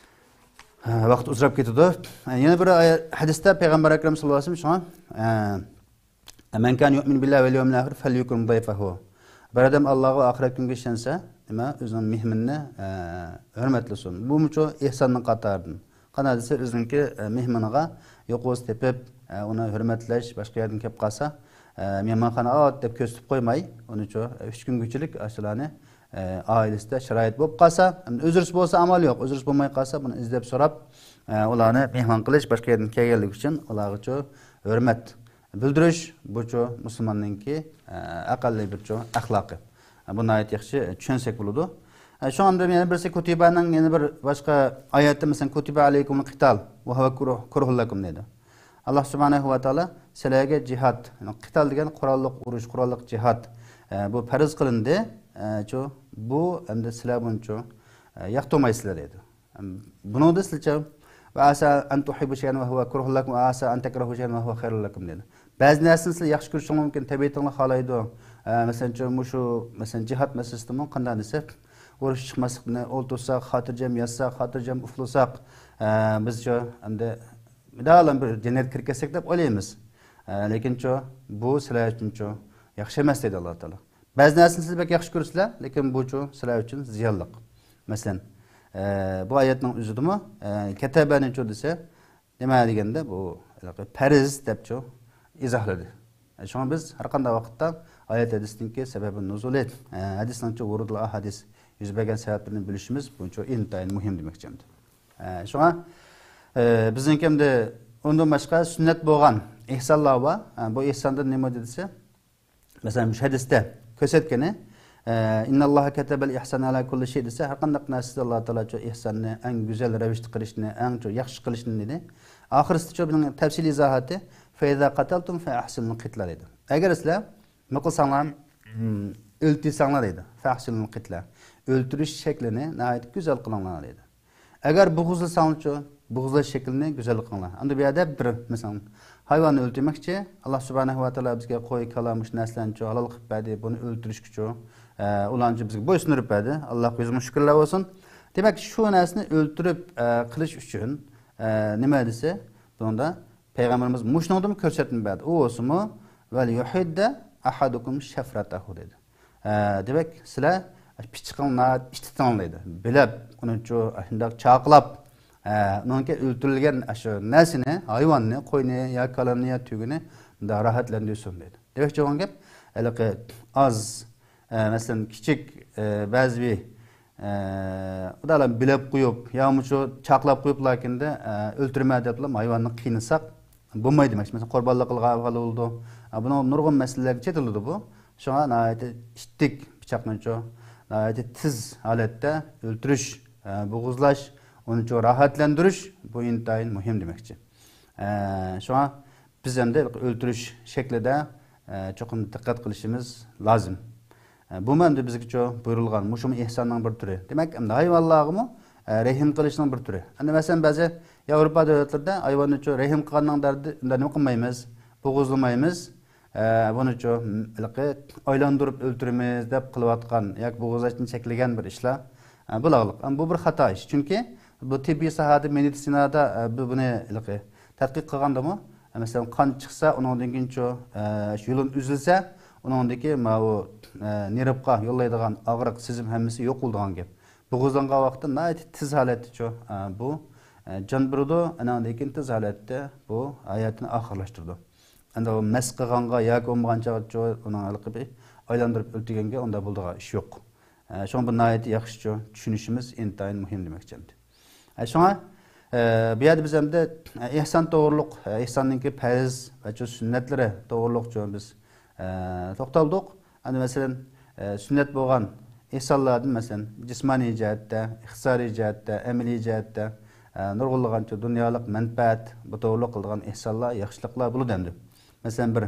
ئە، ۋاقىت ئۇزىراپ كېتىدۇ. ئە، يەنە بىر ئايەت، ھەدىستە پەيغەمبەر ئەكرەم ساللاللاھۇ ئەلەيھى ۋەسەللەم شۇڭا، ئە، «مەن كان يۇئمىنۇ بىللاھى ۋەل يەۋمىل ئاخىر فەليۇكرىم ضەيفەھۇ.» بىر ئادەم ئاللاغا ۋە ئاخىرەت كۈنىگە ئىشەنسە، نېمە، ئۆزىنىڭ مېھمىنىنى، ئە، ھۆرمەتلىسۇن. بۇمۇچۇ ئېھساننىڭ قاتارىدىن. قانداق دېسە، ئۆزىنىڭكى، ئە، مېھمىنىغا يوق ئوزۇ تېپىپ، ئە، ئۇنى ھۆرمەتلەش، باشقا يەردىن كېلىپ قالسا، ئە، مېھمانخانا ئاۋات دەپ كۆرسىتىپ قويماي، ئۇنىچۇ، ئە، ئۈچ كۈنگىچىلىك ئاشۇلارنى، ئە، ئائىلىسىدە شارائىت بولۇپ قالسا، ئەمدى ئۆزرىسى بولسا ئامال يوق، ئۆزرىسى بولماي قالسا، بۇنى ئىزدەپ سوراپ، ئە، ئۇلارنى مېھمان قىلىش، باشقا يەردىن كەلگەنلىكى ئۈچۈن ئۇلارغىچۇ ھۆرمەت بىلدۈرۈش، بۇچۇ مۇسۇلماننىڭكى، ئە، ئەقەللىي بىرچۇ ئەخلاقى. بۇ ناھايىتى ياخشى چۈشەنسەك بولىدۇ. ئە، شۇڭا ئەمدى يەنە بىرسى كۇتىبەنىڭ يەنە بىر باشقا ئايەتتە، مەسىلەن، كۇتىبە ئەلەيكۇمۇل قىتال ۋە ھۇۋە كۇرھ-، كۇرھۇن لەكۇم دەيدۇ. ئاللا سۇبھانەھۇ ۋە تائالا سىلەرگە جىھاد، يەنى قىتال دېگەن قوراللىق ئۇرۇش، قوراللىق جىھاد، ئە، بۇ پەرز قىلىندى. ئە، چۇ، بۇ ئەمدى سىلەر بۇنى چۇ، ئە، ياقتۇرمايسىلەر دەيدۇ. بۇنىڭدا سىلچە، ۋە ئەسا ئەن تۇھىببۇ شەيئەن ۋە ھۇۋە كۇرھۇن لەكۇم ۋە ئەسا ئەن تەكرەھۇ شەيئەن ۋە ھۇۋە خەيرۇن لەكۇم دەيدۇ. بەزى نەرسىنى سىلەر ياخشى كۆرۈشۈڭلار مۇمكىن، تەبىئىتىڭلار خالايدۇ. ئە، مەسىلەن، چۇ، مۇشۇ، مەسىلەن، جىھاد مەسىلىسىدىمۇ قانداق دېسە، ئۇرۇش چىقماسلىقنى ئولتۇرساق، خاتىرجەم ياتساق، خاتىرجەم ئۇخلىساق، ئە، بىز چۇ، ئەمدى مۇدام بىر جەننەتكە كىرىپ كەتسەك دەپ ئويلايمىز. ئە، لېكىن چۇ، بۇ سىلەر ئۈچۈن چۇ، ياخشى ئەمەس دەيدۇ ئاللا تائالا. بەزى نەرسىنى سىز بەك ياخشى كۆرىسىلەر، لېكىن بۇچۇ سىلەر ئۈچۈن زىيانلىق. مەسىلەن، ئە، بۇ ئايەتنىڭ ئۆزىدىمۇ، ئە، كەتەبەنىچۇ دېسە، نېمە دېگەندە، بۇ ھېلىقى پەرز دەپچۇ ئىزاھلىدى. ئە، شۇڭا بىز ھەر قانداق ۋاقىتتا ئايەت ھەدىستىنكى سەبەبى نۇزۇلى، ئە، ھەدىسنىڭچۇ ۋۇرۇدۇل ئاھادىس، يۈز بەرگەن سەۋەبلىرىنى بىلىشىمىز بۇنچۇ ئىنتايىن مۇھىم دېمەكچى ئەمدى. ئە، شۇڭا، ئە، بىزنىڭكى ئەمدى ئۇندىن باشقا سۈننەت بولغان ئېھسانلار بار. ئە، بۇ ئېھساندىن نېمە دېسە، مەسىلەن، مۇشۇ ھەدىستە كۆرسەتكىنى، ئە، «ئىنناللاھا كەتەبەل ئىھسان ئەلا كۇللى شەي» دېسە، ھەر قانداق نەرسىدە ئاللا تائالا شۇ ئېھساننى ئەڭ گۈزەل رەۋىشتە قىلىشنى، ئەڭ شۇ ياخشى قىلىشنى دېدى. ئاخىرسىدا شۇ بۇنىڭ تەپسىلىي ئىزاھاتى، «فەئىزا قەتەلتۇم فەئەھسىنۇل قىتلە» دەيدۇ. ئەگەر سىلەر نېمە قىلساڭلار، ئىم، ئۆلتۈرسەڭلار دەيدۇ. «فەئەھسىنۇل قىتلە». ئۆلتۈرۈش شەكلىنى ناھايىتى گۈزەل قىلىڭلار دەيدۇ. ئەگەر بوغۇزلىساڭلارچۇ، بوغۇزلاش شەكلىنى گۈزەل قىلىڭلار. ئەمدى بۇ يەردە بىر، مەسىلەن، ھايۋاننى ئۆلتۈرمەكچى. ئاللا سۇبھانەھۇ ۋە تائالا بىزگە قوي، كالا، مۇشۇ نەرسىلەرنىچۇ ھالال قىلىپ بەردى، بۇنى ئۆلتۈرۈشكىچۇ، ئە، ئۇلارنىچۇ بىزگە بويسۇندۇرۇپ بەردى. ئاللاغا يۈز مىڭ شۈكۈرلەر بولسۇن. دېمەك، شۇ نەرسىنى ئۆلتۈرۈپ، ئە، قىلىش ئۈچۈن، ئە، نېمە دېسە، بۇنىڭدا پەيغەمبىرىمىز مۇشۇنىڭدىمۇ كۆرسەتمە بەردى. ئۇ بولسىمۇ، «ۋەل يۇھىددە ئەھەدۇكۇم شەفرەتەھۇ» دېدى. ئە، دېمەك، سىلەر پىچىقىڭ ناھايىتى ئىشتىتىڭ دەيدۇ. بىلەپ، ئۇنىچۇ شۇنداق چاقلاپ، ئە، ئۇنىڭكى ئۆلتۈرۈلگەن شۇ نەرسىنى، ھايۋاننى، قوينى يا كالىنى يا تۆگىنى مۇنداق راھەتلەندۈرسۇن دەيدۇ. دېمەكچى بولغان گەپ، ھېلىقى ئاز، ئە، مەسىلەن، كىچىك، ئە، بەزى بىر، ئە، خۇدالار بىلەپ قويۇپ، يا مۇشۇ چاقلاپ قويۇپ، لېكىندە، ئە، ئۆلتۈرمە دەپلا ھايۋاننى قىينىساق، بولمايدۇ دېمەكچى. مەسىلەن، قۇربانلىق قىلغان ئەھۋال بولىدۇ. ئە، بۇنىڭ نۇرغۇن مەسىلىلەرگە چېتىلىدۇ بۇ. شۇڭا ناھايىتى ئىتتىك پىچاقنىچۇ، ناھايىتى تېز ھالەتتە ئۆلتۈرۈش، ئە، بوغۇزلاش، ئۇنىچۇ راھەتلەندۈرۈش، بۇ ئىنتايىن مۇھىم دېمەكچى. ئە، شۇڭا بىز ئەمدى ئۆلتۈرۈش شەكلىدە، ئە، چوقۇم دىققەت قىلىشىمىز لازىم. ئە، بۇمۇ ئەمدى بىزگىچۇ بۇيرۇلغان، مۇشۇمۇ ئېھساننىڭ بىر تۈرى. دېمەك، ئەمدى ھايۋانلارغىمۇ، ئە، رەھىم قىلىشنىڭ بىر تۈرى. ئەمدى مەسىلەن، بەزى ياۋروپا دۆلەتلىرىدە ھايۋاننىچۇ رەھىم قىلغاننىڭ دەردى، ئۇنداق نېمە قىلمايمىز، بوغۇزلىمايمىز. ئە، بۇنىچۇ، ھېلىقى ئايلاندۇرۇپ ئۆلتۈرىمىز دەپ قىلىۋاتقان ياكى بوغۇزلاشتىن چەكلىگەن بىر ئىشلار، ئە، بولغانلىق. ئەمما بۇ بىر خاتا ئىش. چۈنكى بۇ تېببىي ساھەدە، مېدىتسىنادا، ئە، بۇ، بۇنى ھېلىقى تەتقىق قىلغاندىمۇ، ئە، مەسىلەن، قان چىقسا، ئۇنىڭدىن كېيىنچۇ، ئە، شۇ يۇلۇن ئۈزۈلسە، ئۇنىڭدىكى ماۋۇ، ئە، نېرۋقا يوللايدىغان ئاغرىق، سېزىم ھەممىسى يوق بولىدىغان گەپ. بوغۇزلانغان ۋاقىتتا ناھايىتى تېز ھالەتتىچۇ، ئە، بۇ، ئە، جان بېرىدۇ، ئانىڭدىن كېيىن تېز ھالەتتە بۇ ھاياتىنى ئاخىرلاشتۇرىدۇ. ئەمدى ئۇ مەس قىلغانغا ياكى بولمىغان چاغدىچۇ ئۇنىڭ ھېلىقى بىر ئايلاندۇرۇپ ئۆلتۈرگەنگە ئۇنداق بولىدىغان ئىش يوق. ئە، شۇڭا بۇ ناھايىتى ياخشىچۇ چۈشىنىشىمىز ئىنتايىن مۇھىم دېمەكچى ئەمدى. ئە، شۇڭا، ئە، بۇ يەردە بىز ئەمدى، ئە، ئېھسان توغرۇلۇق، ئە، ئېھساننىڭكى پەرز ۋە چۇ سۈننەتلىرى توغرۇلۇقچۇ بىز، ئە، توختالدۇق. ئەمدى مەسىلەن، ئە، سۈننەت بولغان ئېھسانلاردىن، مەسىلەن، جىسمانىي جەھەتتە، ئىقتىسادىي جەھەتتە، ئەمەلىي جەھەتتە، ئە، نۇرغۇنلىغان چۇ دۇنيالىق مەنپەئەت، بۇ توغرۇلۇق قىلىدىغان ئېھسانلار، ياخشىلىقلار بولىدۇ ئەمدى. مەسىلەن، بىر،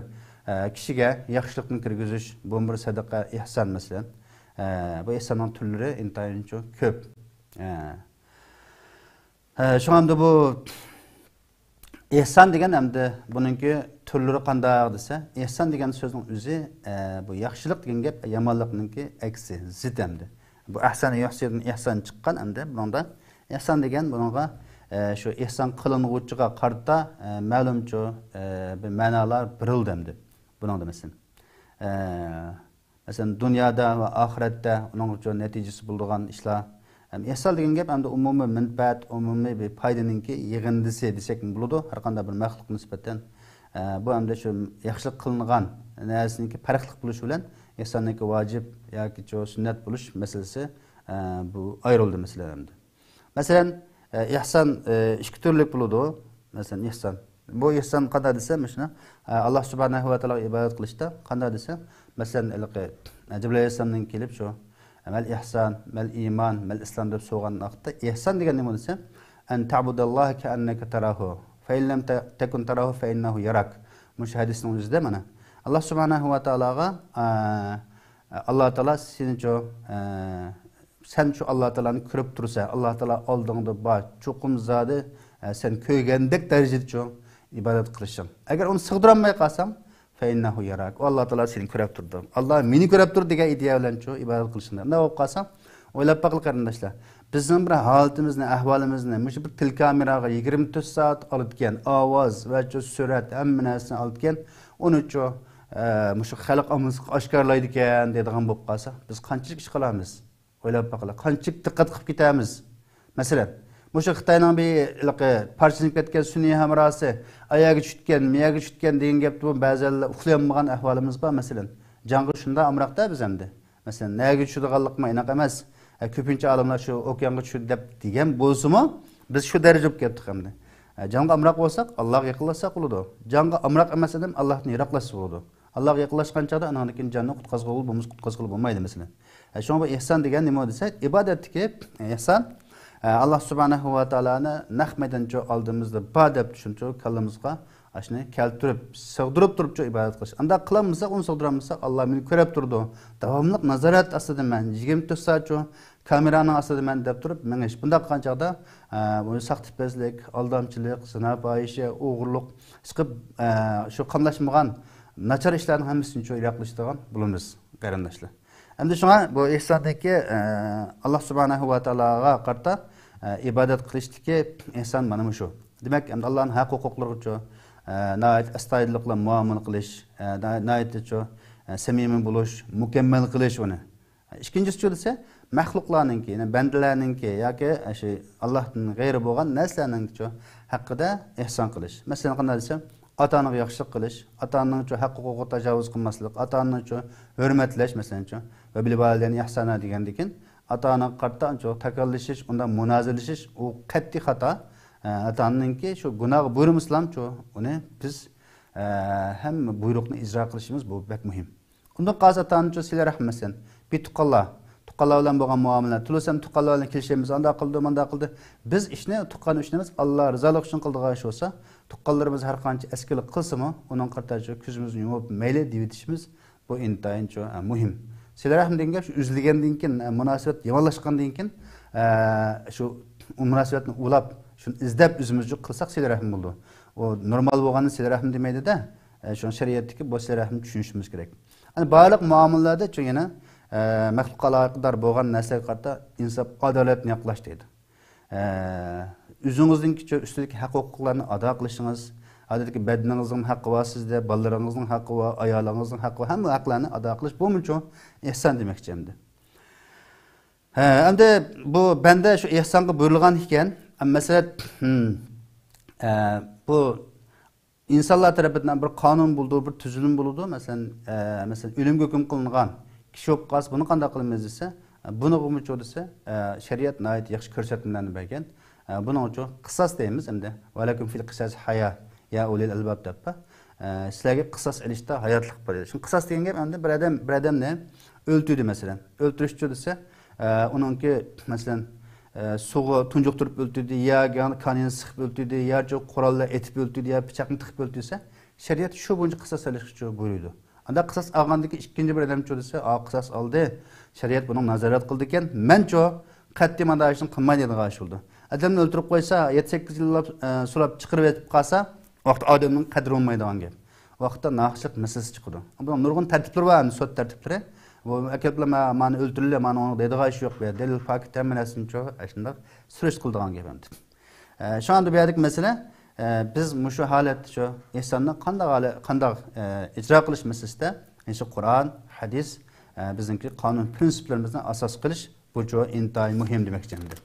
ئە، كىشىگە ياخشىلىقنى كىرگۈزۈش، بۇمۇ بىر سەدىقە، ئېھسان مەسىلەن. ئە، بۇ ئېھساننىڭ تۈرلىرى ئىنتايىن چوڭ، كۆپ. ئە. ئە، شۇڭا ئەمدى بۇ ئېھسان دېگەن ئەمدى بۇنىڭكى تۈرلىرى قانداق دېسە، ئېھسان دېگەن سۆزنىڭ ئۆزى، ئە، بۇ ياخشىلىق دېگەن گەپ يامانلىقنىڭكى ئەكسى، زىت ئەمدى. بۇ ئەھسەنە يۇھسىنۇدىن ئېھسان چىققان ئەمدى بۇنىڭدا. ئېھسان دېگەن بۇنىڭغا، ئە، شۇ ئېھسان قىلىنغۇچىغا قارىتا، ئە، مەلۇمچۇ، ئە، بىر مەنالار بېرىلدى ئەمدى بۇنىڭدا مەسىلەن. ئە، مەسىلەن، دۇنيادا ۋە ئاخىرەتتە ئۇنىڭغىچۇ نەتىجىسى بولىدىغان ئىشلار. ھەم ئېھسان دېگەن گەپ ئەمدى ئومۇمىي مەنپەئەت، ئومۇمىي بىر پايدىنىڭكى يىغىندىسى دېسەكمۇ بولىدۇ، ھەر قانداق بىر مەخلۇققا نىسبەتەن. ئە، بۇ ئەمدى شۇ ياخشىلىق قىلىنغان نەرسىنىڭكى پەرقلىق بولۇشى بىلەن ئېھساننىڭكى ۋاجىپ ياكىچۇ سۈننەت بولۇش مەسىلىسى، ئە، بۇ ئايرىلدى مەسىلەن ئەمدى. مەسىلەن، ئە، ئېھسان، ئە، ئىككى تۈرلۈك بولىدۇ. مەسىلەن، ئېھسان. بۇ ئېھسان قانداق دېسە، مۇشۇنى، ئە، ئاللا سۇبھانەھۇ ۋە تائالاغا ئىبادەت قىلىشتا قانداق دېسە، مەسىلەن، ھېلىقى، ئە، جىبرىئىل ئەلەيھىسسالامدىن كېلىپ شۇ، مەل ئىھسان، مەل ئىمان، مەل ئىسلام دەپ سورىغان ۋاقىتتا، ئىھسان دېگەن نېمە دېسە، ئەن تەبۇدەللاھە كەئەننەكە تەراھۇ، فەئىن لەم تە-، تەكۇن تەراھۇ فەئىننەھۇ ياراك. مۇشۇ ھەدىسنىڭ ئۆزىدە مانا، ئاللا سۇبھانەھۇ ۋە تائالاغا، ئە، ئاللا تائالا سېنىچۇ، ئە، سەن شۇ ئاللا تائالانى كۆرۈپ تۇرسەن، ئاللا تائالا ئالدىڭدا بار، چوقۇم زادى، ئە، سەن كۆرگەندەك دەرىجىدىچۇ ئىبادەت قىلىشىڭ. ئەگەر ئۇنى سىغدۇرالماي قالساڭ، فەئىننەھۇ ياراك. ئۇ ئاللا تائالا سېنى كۆرۈپ تۇرىدۇ. ئاللا مېنى كۆرۈپ تۇرىدۇ دېگەن ئىدىيە بىلەنچۇ ئىبادەت قىلىشىڭ. ئۇنداق بولۇپ قالسا، ئويلاپ باققىلى قېرىنداشلار. بىزنىڭ بىر ھالىتىمىزنى، ئەھۋالىمىزنى مۇشۇ بىر تېلېكامېراغا يىگىرمە تۆت سائەت ئالىدىكەن، ئاۋاز ۋە شۇ سۈرەت، ھەممە نەرسىنى ئالىدىكەن. ئۇنىچۇ، ئە، مۇشۇ خەلق ئاممىسىغا ئاشكارىلايدىكەن دەيدىغان بولۇپ قالسا، بىز قانچىلىك ئىش قىلارمىز؟ ئويلاپ باققىلى، قانچىلىك دىققەت قىلىپ كېتەرمىز؟ مەسىلەن، مۇشۇ خىتاينىڭ بىر ھېلىقى پارچىلىنىپ كەتكەن سۈنئىي ھەمراھسى، ئاياغى چۈشۈپ كەتكەن، مىيەگە چۈشۈپ كەتكەن دېگەن گەپتە بۇ بەزەنلەر ئۇخلىيالمىغان ئەھۋالىمىز بار، مەسىلەن. جانغا شۇنداق ئامراقتا بىز ئەمدى. مەسىلەن، نەگە چۈشىدىغانلىقىمۇ ئېنىق ئەمەس. ئە، كۆپىنچە ئالىملار شۇ ئوكيانغا چۈشىدۇ دەپ دېگەن بولسىمۇ، بىز شۇ دەرىجىگە كېلىپ قالدۇق ئەمدى. ئە، جانغا ئامراق بولساق، ئاللاغا يېقىنلاشساق بولىدۇ. جانغا ئامراق ئەمەس ئادەم ئاللاھتىن يىراقلاشسا بولىدۇ. ئاللاغا يېقىنلاشقان چاغدا ئاندىن كېيىن جاننى قۇتقۇزغىلى بولمىسا، قۇتقۇزغىلى بولمايدۇ، مەسىلەن. ئە، شۇڭا بۇ ئېھسان دېگەن نېمە دېسەك، ئىبادەتتىكى ئېھسان، ئە، ئاللا سۇبھانەھۇ ۋە تائالانى نەق مەيدانچۇ ئالدىمىزدا بار دەپ چۈشىنىپچۇ كاللىمىزغا ئاشۇنى كەلتۈرۈپ، سىغدۇرۇپ تۇرۇپچۇ ئىبادەت قىلىش. ئانداق قىلالمىساق، ئۇنى سىغدۇرالمىساق، ئاللا مېنى كۆرۈپ تۇرىدۇ. داۋاملىق نازارەت ئاستىدا مەن، يىگىرمە تۆت سائەتچۇ كامېرانىڭ ئاستىدا مەن دەپ تۇرۇپ مېڭىش. بۇنداق قىلغان چاغدا، ئە، بۇ ساختىپەزلىك، ئالدامچىلىق، زىنا، پاھىشە، ئوغرىلىق، ئىشقىلىپ، ئە، شۇ قاملاشمىغان ناچار ئىشلارنىڭ ھەممىسىنىچۇ يىراقلىشىدىغان بولىمىز، قېرىنداشلار. ئەمدى شۇڭا بۇ ئېھساندىكى، ئە، ئاللا سۇبھانەھۇ ۋە تائالاغا قارىتا، ئە، ئىبادەت قىلىشتىكى ئېھسان مانا مۇشۇ. دېمەك، ئەمدى ئاللانىڭ ھەق ھوقۇقلىرىغىچۇ، ئە، ناھايىتى ئەستايىدىللىق بىلەن مۇئامىلە قىلىش، ئە، نا-، ناھايىتىچۇ، ئە، سەمىمىي بولۇش، مۇكەممەل قىلىش ئۇنى. ئىككىنچىسىچۇ دېسە، مەخلۇقلارنىڭكى، يەنى بەندىلەرنىڭكى ياكى شۇ ئاللاھتىن غەيرى بولغان نەرسىلەرنىڭكىچۇ ھەققىدە ئېھسان قىلىش. مەسىلەن، قانداق دېسە، ئاتا-ئانىغا ياخشىلىق قىلىش، ئاتا-ئانىنىڭچۇ ھەق ھوقۇقىغا تاجاۋۇز قىلماسلىق، ئاتا-ئانىنىچۇ ھۆرمەتلەش، مەسىلەنچۇ، ۋە بىل ۋالىدەينى ئىھسانا دېگەندىكىن، ئاتا-ئانىغا قارىتا ئانچە تاكاللىشىش، ئۇنداق مۇنازىرىلىشىش، ئۇ قەتئىي خاتا. ئە، ئاتا-ئانىنىڭكى شۇ گۇناھىغا بۇيرۇمىسىلامچۇ، ئۇنى بىز، ئە، ھەممە بۇيرۇقنى ئىجرا قىلىشىمىز بۇ بەك مۇھىم. ئۇندىن قالسا ئاتا-ئانىچۇ سىلە رەھىم، مەسىلەن، بىر تۇغقانلار، تۇغقانلار بىلەن بولغان مۇئامىلە، تولىسى ھەم تۇغقانلار بىلەن كېلىشەلمىسە، ئانداق قىلىدۇ، مانداق قىلىدۇ. بىز ئىشنى تۇغقان ئۈچۈن ئەمەس، ئاللا رىزالىقى ئۈچۈن قىلىدىغان ئىش بولسا، تۇغقانلىرىمىز ھەر قانچە ئەسكىلىك قىلسىمۇ، ئۇنىڭغا قارىتا شۇ كۆزىمىزنى يۇمۇپ، مەيلى دېيىۋېتىشىمىز، بۇ ئىنتايىن شۇ، ئە، مۇھىم. سىلە رەھىم دېگەن گەپ شۇ ئۈزۈلگەندىن كېيىن، ئە، مۇناسىۋەت يامانلاشقاندىن كېيىن، ئە، شۇ مۇناسىۋەتنى ئۇلاپ، شۇنى ئىزدەپ ئۆزىمىزچۇ قىلساق سىلە رەھىم بولىدۇ. ئۇ نورمال بولغاندا سىلە رەھىم دېمەيدۇ-دە. ئە، شۇ شەرىئەتتىكى بۇ سىلە رەھىمنى چۈشىنىشىمىز كېرەك. ئەنە بارلىق مۇئامىلىلەردە شۇ يەنە، ئە، مەخلۇققا ئالاقىدار بولغان نەرسىلەرگە قارىتا ئىنساپ، ئادالەتنى ياقلاش دەيدۇ. ئە، ئۆزىڭىزنىڭكى ئۈستىدىكى ھەق ھوقۇقلارنى ئادا قىلىشىڭىز، ئادەتتىكى بەدىنىڭىزنىڭ ھەققى بار سىزدە، بالىلىرىڭىزنىڭ ھەققى بار، ئايالىڭىزنىڭ ھەققى بار، ھەممە ھەقلەرنى ئادا قىلىش، بۇمۇچۇ ئېھسان دېمەكچى ئەمدى. ھە، ئەمدى بۇ بەندە شۇ ئېھسانغا بۇيرۇلغان ئىكەن. ئەمما مەسىلەن، ھىم، ئە، بۇ ئىنسانلار تەرىپىدىن بىر قانۇن بولىدۇ، بىر تۈزۈلمە بولىدۇ. مەسىلەن، ئە، مەسىلەن، ئۆلۈمگە ھۆكۈم قىلىنغان كىشى بولۇپ قالسا، بۇنى قانداق قىلىمىز دېسە، بۇنىڭغىمۇچۇ دېسە، ئە، شەرىئەت ناھايىتى ياخشى كۆرسەتمىلەرنى بەرگەن. ئە، بۇنىڭ ئۈچۈن قىساس دەيمىز ئەمدى. ۋەلەكۇم فىل قىساس ھايا، يا ئۇلىل ئەلباب دەپ. ئە، سىلەرگە قىساس ئېلىشتا ھاياتلىق بار دېدى. شۇڭا قىساس دېگەن گەپ ئەمدى بىر ئادەم، بىر ئادەمنى ئۆلتۈردى مەسىلەن. ئۆلتۈرۈشچۇ دېسە، ئە، ئۇنىڭكى مەسىلەن، ئە، سۇغا تۇنجۇقتۇرۇپ ئۆلتۈردى، يا كانىيىنى سىقىپ ئۆلتۈردى، يا چۇ قورال بىلەن ئېتىپ ئۆلتۈردى، يا پىچاقنى تىقىپ ئۆلتۈردى دېسە، شەرىئەت شۇ بويىچە قىساس ئېلىشقىچۇ بۇيرۇيدۇ. ئانداق قىساس ئالغاندىن كېيىن ئىككىنچى بىر ئادەمچۇ دېسە، ئا، قىساس ئالدى، شەرىئەت بۇنىڭ نازارەت قىلىدىكەن، مەنچۇ قەتئىي مانداق ئىشنى قىلماي دەيدىغان ئىش بولىدۇ. ئادەمنى ئۆلتۈرۈپ قويسا، يەتتە سەككىز يىللاپ، ئە، سولاپ چىقىرىۋېتىپ قالسا، ۋاقىتتا ئادەمنىڭ قەدرى بولمايدىغان گەپ. ۋاقىتتا ناھەقلىق مەسىلىسى چىقىدۇ. بۇنىڭ نۇرغۇن تەرتىپلىرى بار، ئەمدى سوت تەرتىپلىرى. بۇ ئەكەلىپلا ما-، مانى ئۆلتۈرۈلە، مانا ئۇنىڭغا دەيدىغان ئىش يوق، بۇ يەردە دەلىل پاكىت ھەممە نەرسىنى شۇ، ئاشۇنداق سۈرۈشتە قىلىدىغان گەپ ئەمدى. ئە، شۇڭا ئەمدى بۇ يەردىكى مەسىلە، ئە، بىز مۇشۇ ھالەتتە شۇ ئېھساننى قانداق ھالە-، قانداق، ئە، ئىجرا قىلىش مەسىلىسىدە، يەنى شۇ قۇرئان، ھەدىس، ئە، بىزنىڭكى قانۇن پرىنسىپلىرىمىزنى ئاساس قىلىش، بۇچۇ ئىنتايىن مۇھىم دېمەكچى ئەمدى.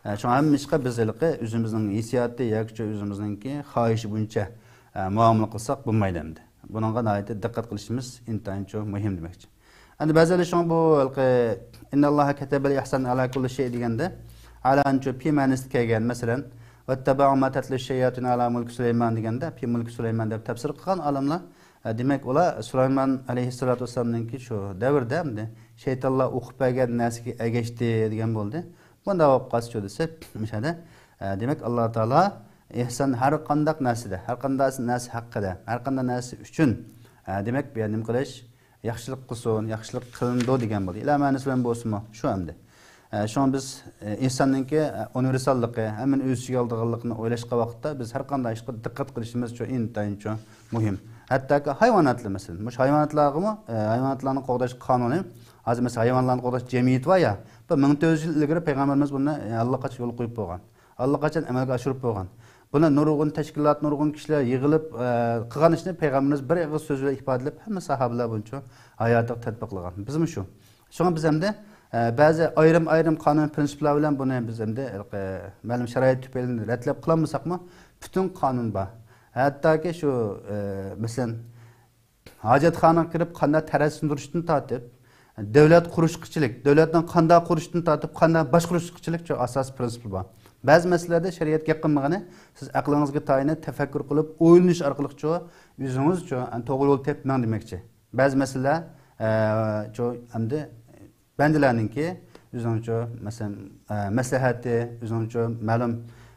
ئە، شۇڭا ھەممە ئىشقا بىز ھېلىقى ئۆزىمىزنىڭ ھېسسىياتى ياكى ئۆزىمىزنىڭكى خاھىشى بويىچە، ئە، مۇئامىلە قىلساق بولمايدۇ ئەمدى. بۇنىڭغا ناھايىتى دىققەت قىلىشىمىز ئىنتايىنچۇ مۇھىم دېمەكچى. ئەمدى بەزىلەر شۇڭا بۇ ھېلىقى، «ئىنناللاھە كەتەبەل ئىھسان ئەلا كۇللى شەي» دېگەندە، «ئەلا»نىچۇ پى مەنىسىدە كەلگەن، مەسىلەن، «ۋەتتەبەئۇ ما تەتلۇ شەيئاتىنۇ ئەلا مۇلكى سۇلەيمان» دېگەندە، پى مۇلكى سۇلەيمان دەپ تەپسىر قىلغان ئالىملار، ئە، دېمەك، ئۇلار سۇلايمان ئەلەيھىسسالاتۇ ۋەسسالامنىڭكى شۇ دەۋرىدە ئەمدى شەيتانلار ئوقۇپ بەرگەن نەرسىگە ئەگەشتى دېگەن بولدى. بۇنداق بولۇپ قالسىچۇ دېسە، مۇشۇ يەردە، ئە، دېمەك، ئاللا تائالا ئېھسان ھەر قانداق نەرسىدە، ھەر قانداق نەرسە ھەققىدە، ھەر قانداق نەرسە ئۈچۈن، ئە، دېمەك، بۇ يەردە نېمە قىلىش؟ ياخشىلىق قىلسۇن، ياخشىلىق قىلىنىدۇ دېگەن بولدى. ئىلا مەنىسى بىلەن بولسىمۇ، شۇ ئەمدى. ئە، شۇڭا بىز، ئە، ئېھساننىڭكى، ئە، ئۇنىۋېرساللىقى، ھەممىنى ئۆز ئىچىگە ئالىدىغانلىقىنى ئويلاشقان ۋاقىتتا بىز ھەر قانداق ئىشقا دىققەت قىلىشىمىز شۇ ئىنتايىن شۇ مۇھىم. ھەتتاكى ھايۋاناتلار، مەسىلەن، مۇشۇ ھايۋاناتلارغىمۇ، ئە، ھايۋاناتلارنى قوغداش قانۇنى، ھازىر مەسىلەن، ھايۋانلارنى قوغداش جەمئىيىتى بار يا، بىر مىڭ تۆت يۈز يىل ئىلگىرى پەيغەمبىرىمىز بۇنى، ئە، ئاللىقاچان يولغا قويۇپ بولغان. ئاللىقاچان ئەمەلگە ئاشۇرۇپ بولغان. بۇنى نۇرغۇن تەشكىلات، نۇرغۇن كىشىلەر يىغىلىپ، ئە، قىلغان ئىشنى پەيغەمبىرىمىز بىر ئېغىز سۆز بىلەن ئىپادىلەپ، ھەممە ساھابىلەر بۇنىڭچۇ ھاياتىغا تەتبىقلىغان. بىزمۇ شۇ. شۇڭا بىز ئەمدى، ئە، بەزى ئايرىم-ئايرىم قانۇن پىرىنسىپلار بىلەن بۇنى بىز ئەمدى، ئە، مەلۇم شارائىت تۈپەيلىدىن رەتلەپ قىلالمىساقمۇ، پۈتۈن قانۇن بار. ھەتتاكى شۇ، ئە، مەسىلەن، ھاجەتخانىغا كىرىپ قانداق تەرەت سۇندۇرۇشتىن تارتىپ، دۆلەت قۇرۇشقىچىلىك، دۆلەتنىڭ قانداق قۇرۇشتىن تارتىپ قانداق باشقۇرۇشقىچىلىك شۇ ئاساسىي پىرىنسىپلار بار. بەزى مەسىلىلەردە شەرىئەت گەپ قىلمىغىنى، سىز ئەقلىڭىزگە تايىنىپ، تەپەككۇر قىلىپ، ئويلىنىش ئارقىلىق شۇ ئۆزىڭىز شۇ توغرا يول تېپىپ مېڭىڭ دېمەكچى. بەزى مەسىلىلەر، ئە، شۇ ئەمدى بەندىلەرنىڭكى ئۆزىنىڭچۇ، مەسىلەن، ئە، مەسلىھەتى، ئۆزىنىڭچۇ مەلۇم،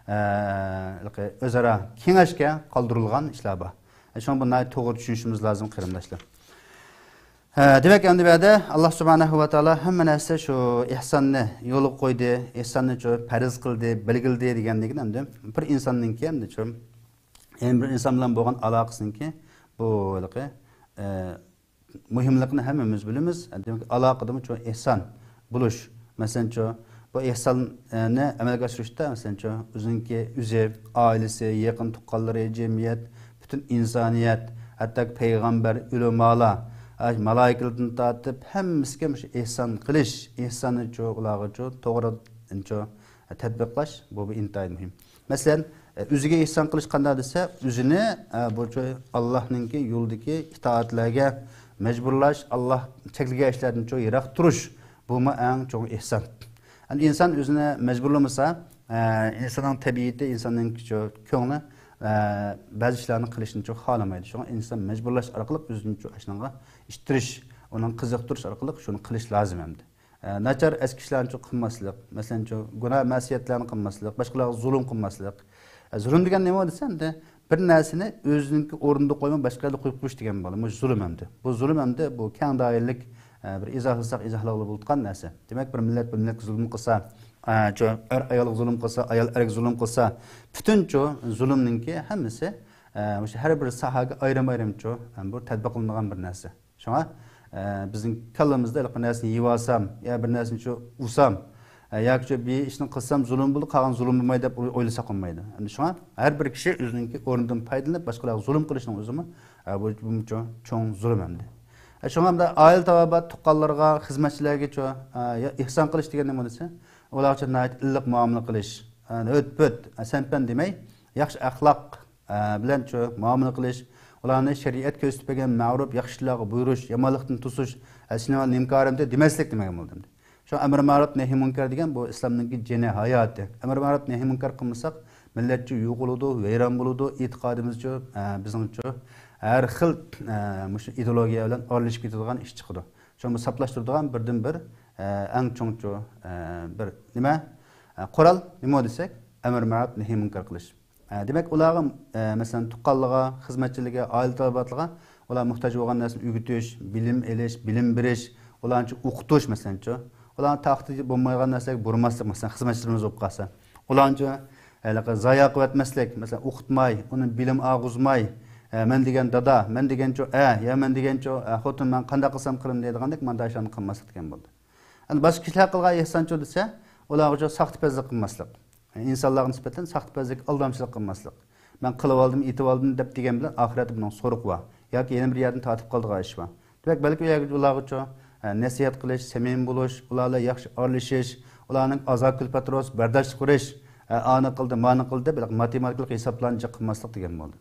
ئە، ئۆزئارا كېڭەشكە قالدۇرۇلغان ئىشلار بار. شۇڭا بۇنى توغرا چۈشىنىشىمىز لازىم، قېرىنداشلار. ھە، دېمەك، ئەمدى بۇ يەردە ئاللا سۇبھانەھۇ ۋە تائالا ھەممە نەرسە شۇ ئېھساننى يولغا قويدى، ئېھساننى شۇ پەرز قىلدى، بەلگىلىدى دېگەندىكىن ئەمدى بىر ئىنساننىڭكى ئەمدى شۇ، يەنە بىر ئىنسان بىلەن بولغان ئالاقىسىنىڭكى بۇ ھېلىقى، ئە، مۇھىملىقىنى ھەممىمىز بىلىمىز. دېمەك، ئالاقىدىمۇ شۇ ئېھسان بولۇش. مەسىلەنچۇ، بۇ ئېھساننى ئەمەلگە ئاشۇرۇشتا، مەسىلەنچۇ، ئۆزىنىڭكى ئۆزى، ئائىلىسى، يېقىن تۇغقانلىرى، جەمئىيەت، پۈتۈن ئىنسانىيەت، ھەتتا پەيغەمبەر، ئۆلىمالار، ئە، مالايىكىلەردىن تارتىپ ھەممىسى كىم شۇ ئېھسان قىلىش، ئېھساننى شۇ ئۇلارغا شۇ توغرا شۇ تەتبىقلاش، بۇ، بۇ ئىنتايىن مۇھىم. مەسىلەن، ئە، ئۆزىگە ئېھسان قىلىش قانداق دېسە، ئۆزىنى، ئە، بۇ شۇ ئاللاھنىڭكى يولىدىكى ئىتائەتلەرگە مەجبۇرلاش، ئاللاھ چەكلىگەن ئىشلاردىن شۇ يىراق تۇرۇش، بۇمۇ ئەڭ چوڭ ئېھسان. ئەمدى ئىنسان ئۆزىنى مەجبۇرلىمىسا، ئە، ئىنساننىڭ تەبىئىتى، ئىنساننىڭ شۇ كۆڭلى، ئە، بەزى ئىشلارنى قىلىشنى شۇ خالىمايدۇ. شۇڭا ئىنسان مەجبۇرلاش ئارقىلىق ئۆزىنى شۇ ئىشنىڭغا ئىتتىرىش، ئۇنىڭ قىزىقتۇرۇش ئارقىلىق شۇنى قىلىش لازىم ئەمدى. ئە، ناچار ئەسكى ئىشلارنى قىلماسلىق، مەسىلەن، شۇ گۇناھ مەسىيەتلەرنى قىلماسلىق، باشقىلارغا زۇلۇم قىلماسلىق. ئە، زۇلۇم دېگەن نېمە دېسە، ئەمدى بىر نەرسىنى ئۆزىنىڭكى ئورنىدا قويماي، باشقا يەردە قويۇپ قويۇش دېگەن بولىدۇ. مۇشۇ زۇلۇم ئەمدى. بۇ زۇلۇم ئەمدى، بۇ كەڭ دائىرىلىك، ئە، بىر ئىزاھلىساق، ئىزاھلىغىلى بولىدىغان نەرسە. دېمەك، بىر مىللەت بىر مىللەتكە زۇلۇم قىلسا، ئە، شۇ ئەر ئايالغا زۇلۇم قىلسا، ئايال ئەرگە زۇلۇم قىلسا، پۈتۈن شۇ زۇلۇمنىڭكى ھەممىسى، ئە، مۇشۇ ھەر بىر ساھەگە ئايرىم-ئايرىم شۇ، ئە، بۇ تەتبىقلىنىدىغان بىر نەرسە. شۇڭا، ئە، بىزنىڭ كاللىمىزدا ھېلىقى نەرسىنى يېۋالسام، يا بىر نەرسىنى شۇ ئۇرسام، ئە، ياكى شۇ بىر ئىشنى قىلسام زۇلۇم بولىدۇ، قالغان زۇلۇم بولمايدۇ دەپ ئوي-، ئويلىساق بولمايدۇ. ئەمدى شۇڭا ھەر بىر كىشى ئۆزىنىڭكى ئورنىدىن پايدىلىنىپ، باشقىلارغا زۇلۇم قىلىشنىڭ ئۆزىمۇ، ئە، بۇ، بۇمۇ چوڭ، چوڭ زۇلۇم ئەمدى. ئە، شۇڭا ئەمدى ئائىلە تاۋابىئات، تۇغقانلارغا، خىزمەتچىلەرگە چوڭ، ئە، يا ئېھسان قىلىش دېگەن نېمە دېسە، ئۇلارغا چوڭ ناھايىتى ئىللىق مۇئامىلە قىلىش، ئە، ئۆت-پۆت، ئە، سەن-پەن دېمەي، ياخشى ئەخلاق، ئە، بىلەن شۇ مۇئامىلە قىلىش، ئۇلارنى شەرىئەت كۆرسىتىپ بەرگەن مەرۇپ، ياخشى ئىشلارغا بۇيرۇش، يامانلىقتىن توسۇش، ئە، سېنىڭ نېمىكارىمدى دېمەسلىك دېمەكچى بولدۇم. شۇ ئەمر مەرۇپ نەھى مۇنكەر دېگەن بۇ ئىسلامنىڭكى جېنى، ھاياتى. ئەمر مەرۇپ نەھى مۇنكەر قىلمىساق، مىللەتچۇ يوقىلىدۇ، ۋەيران بولىدۇ، ئېتىقادىمىزچۇ، ئە، بىزنىڭچۇ ھەر خىل، ئە، مۇشۇ ئىدېئولوگىيە بىلەن ئارىلىشىپ كېتىدىغان ئىش چىقىدۇ. شۇڭا بۇ ساپلاشتۇرىدىغان بىردىن بىر، ئە، ئەڭ چوڭچۇ، ئە، بىر نېمە، ئە، قورال نېمە دېسەك، ئەمر مەرۇپ نەھى مۇنكەر قىلىش. ئە، دېمەك، ئۇلارغا، ئە، مەسىلەن، تۇغقانلىرىغا، خىزمەتچىلىرىگە، ئائىلە تاۋابىئاتلىرىغا ئۇلار موھتاج بولغان نەرسىنى ئۆگىتىش، بىلىم ئېلىش، بىلىم بېرىش، ئۇلارنىچۇ ئوقۇتۇش، مەسىلەنچۇ. ئۇلارنىڭ تاقىتى بولمايدىغان نەرسىلەرگە بۇرماسلىق، مەسىلەن، خىزمەتچىلىرىمىز بولۇپ قالسا. ئۇلارنىچۇ ھېلىقى زايە قىلىۋەتمەسلىك، مەسىلەن، ئوقۇتماي، ئۇنى بىلىم ئالغۇزماي، ئە، مەن دېگەن دادا، مەن دېگەنچۇ ئە، يا مەن دېگەنچۇ، ئە، خوتۇن، مەن قانداق قىلسام قىلىمەن دەيدىغاندەك مانا شۇلارنى قىلماسلىق دېگەن بولدى. ئەمدى باشقا كىشىلەر قىلغان ئېھسانچۇ دېسە، ئۇلارغىچۇ ساختىپەزلىك قىلماسلىق. ئىنسانلارغا نىسبەتەن ساختىپەزلىك، ئالدامچىلىق قىلماسلىق. مەن قىلىۋالدىم، ئېتىۋالدىم دەپ دېگەن بىلەن ئاخىرەتتە بۇنىڭ سورىقى بار. ياكى يەنە بىر يەردىن تارتىپ قالىدىغان ئىش بار. دېمەك، بەلكى ئۇ يەرگە ئۇلارغىچۇ، ئە، نەسىھەت قىلىش، سەمىمىي بولۇش، ئۇلار بىلەن ياخشى ئارىلىشىش، ئۇلارنىڭ ئازا-كۈلپەت روزى بەرداشلىق بېرىش، ئە، ئانى قىلدى، مانى قىلدى دەپ ماتېماتىكىلىق ھېسابلارنى جىق قىلماسلىق دېگەن بولدى.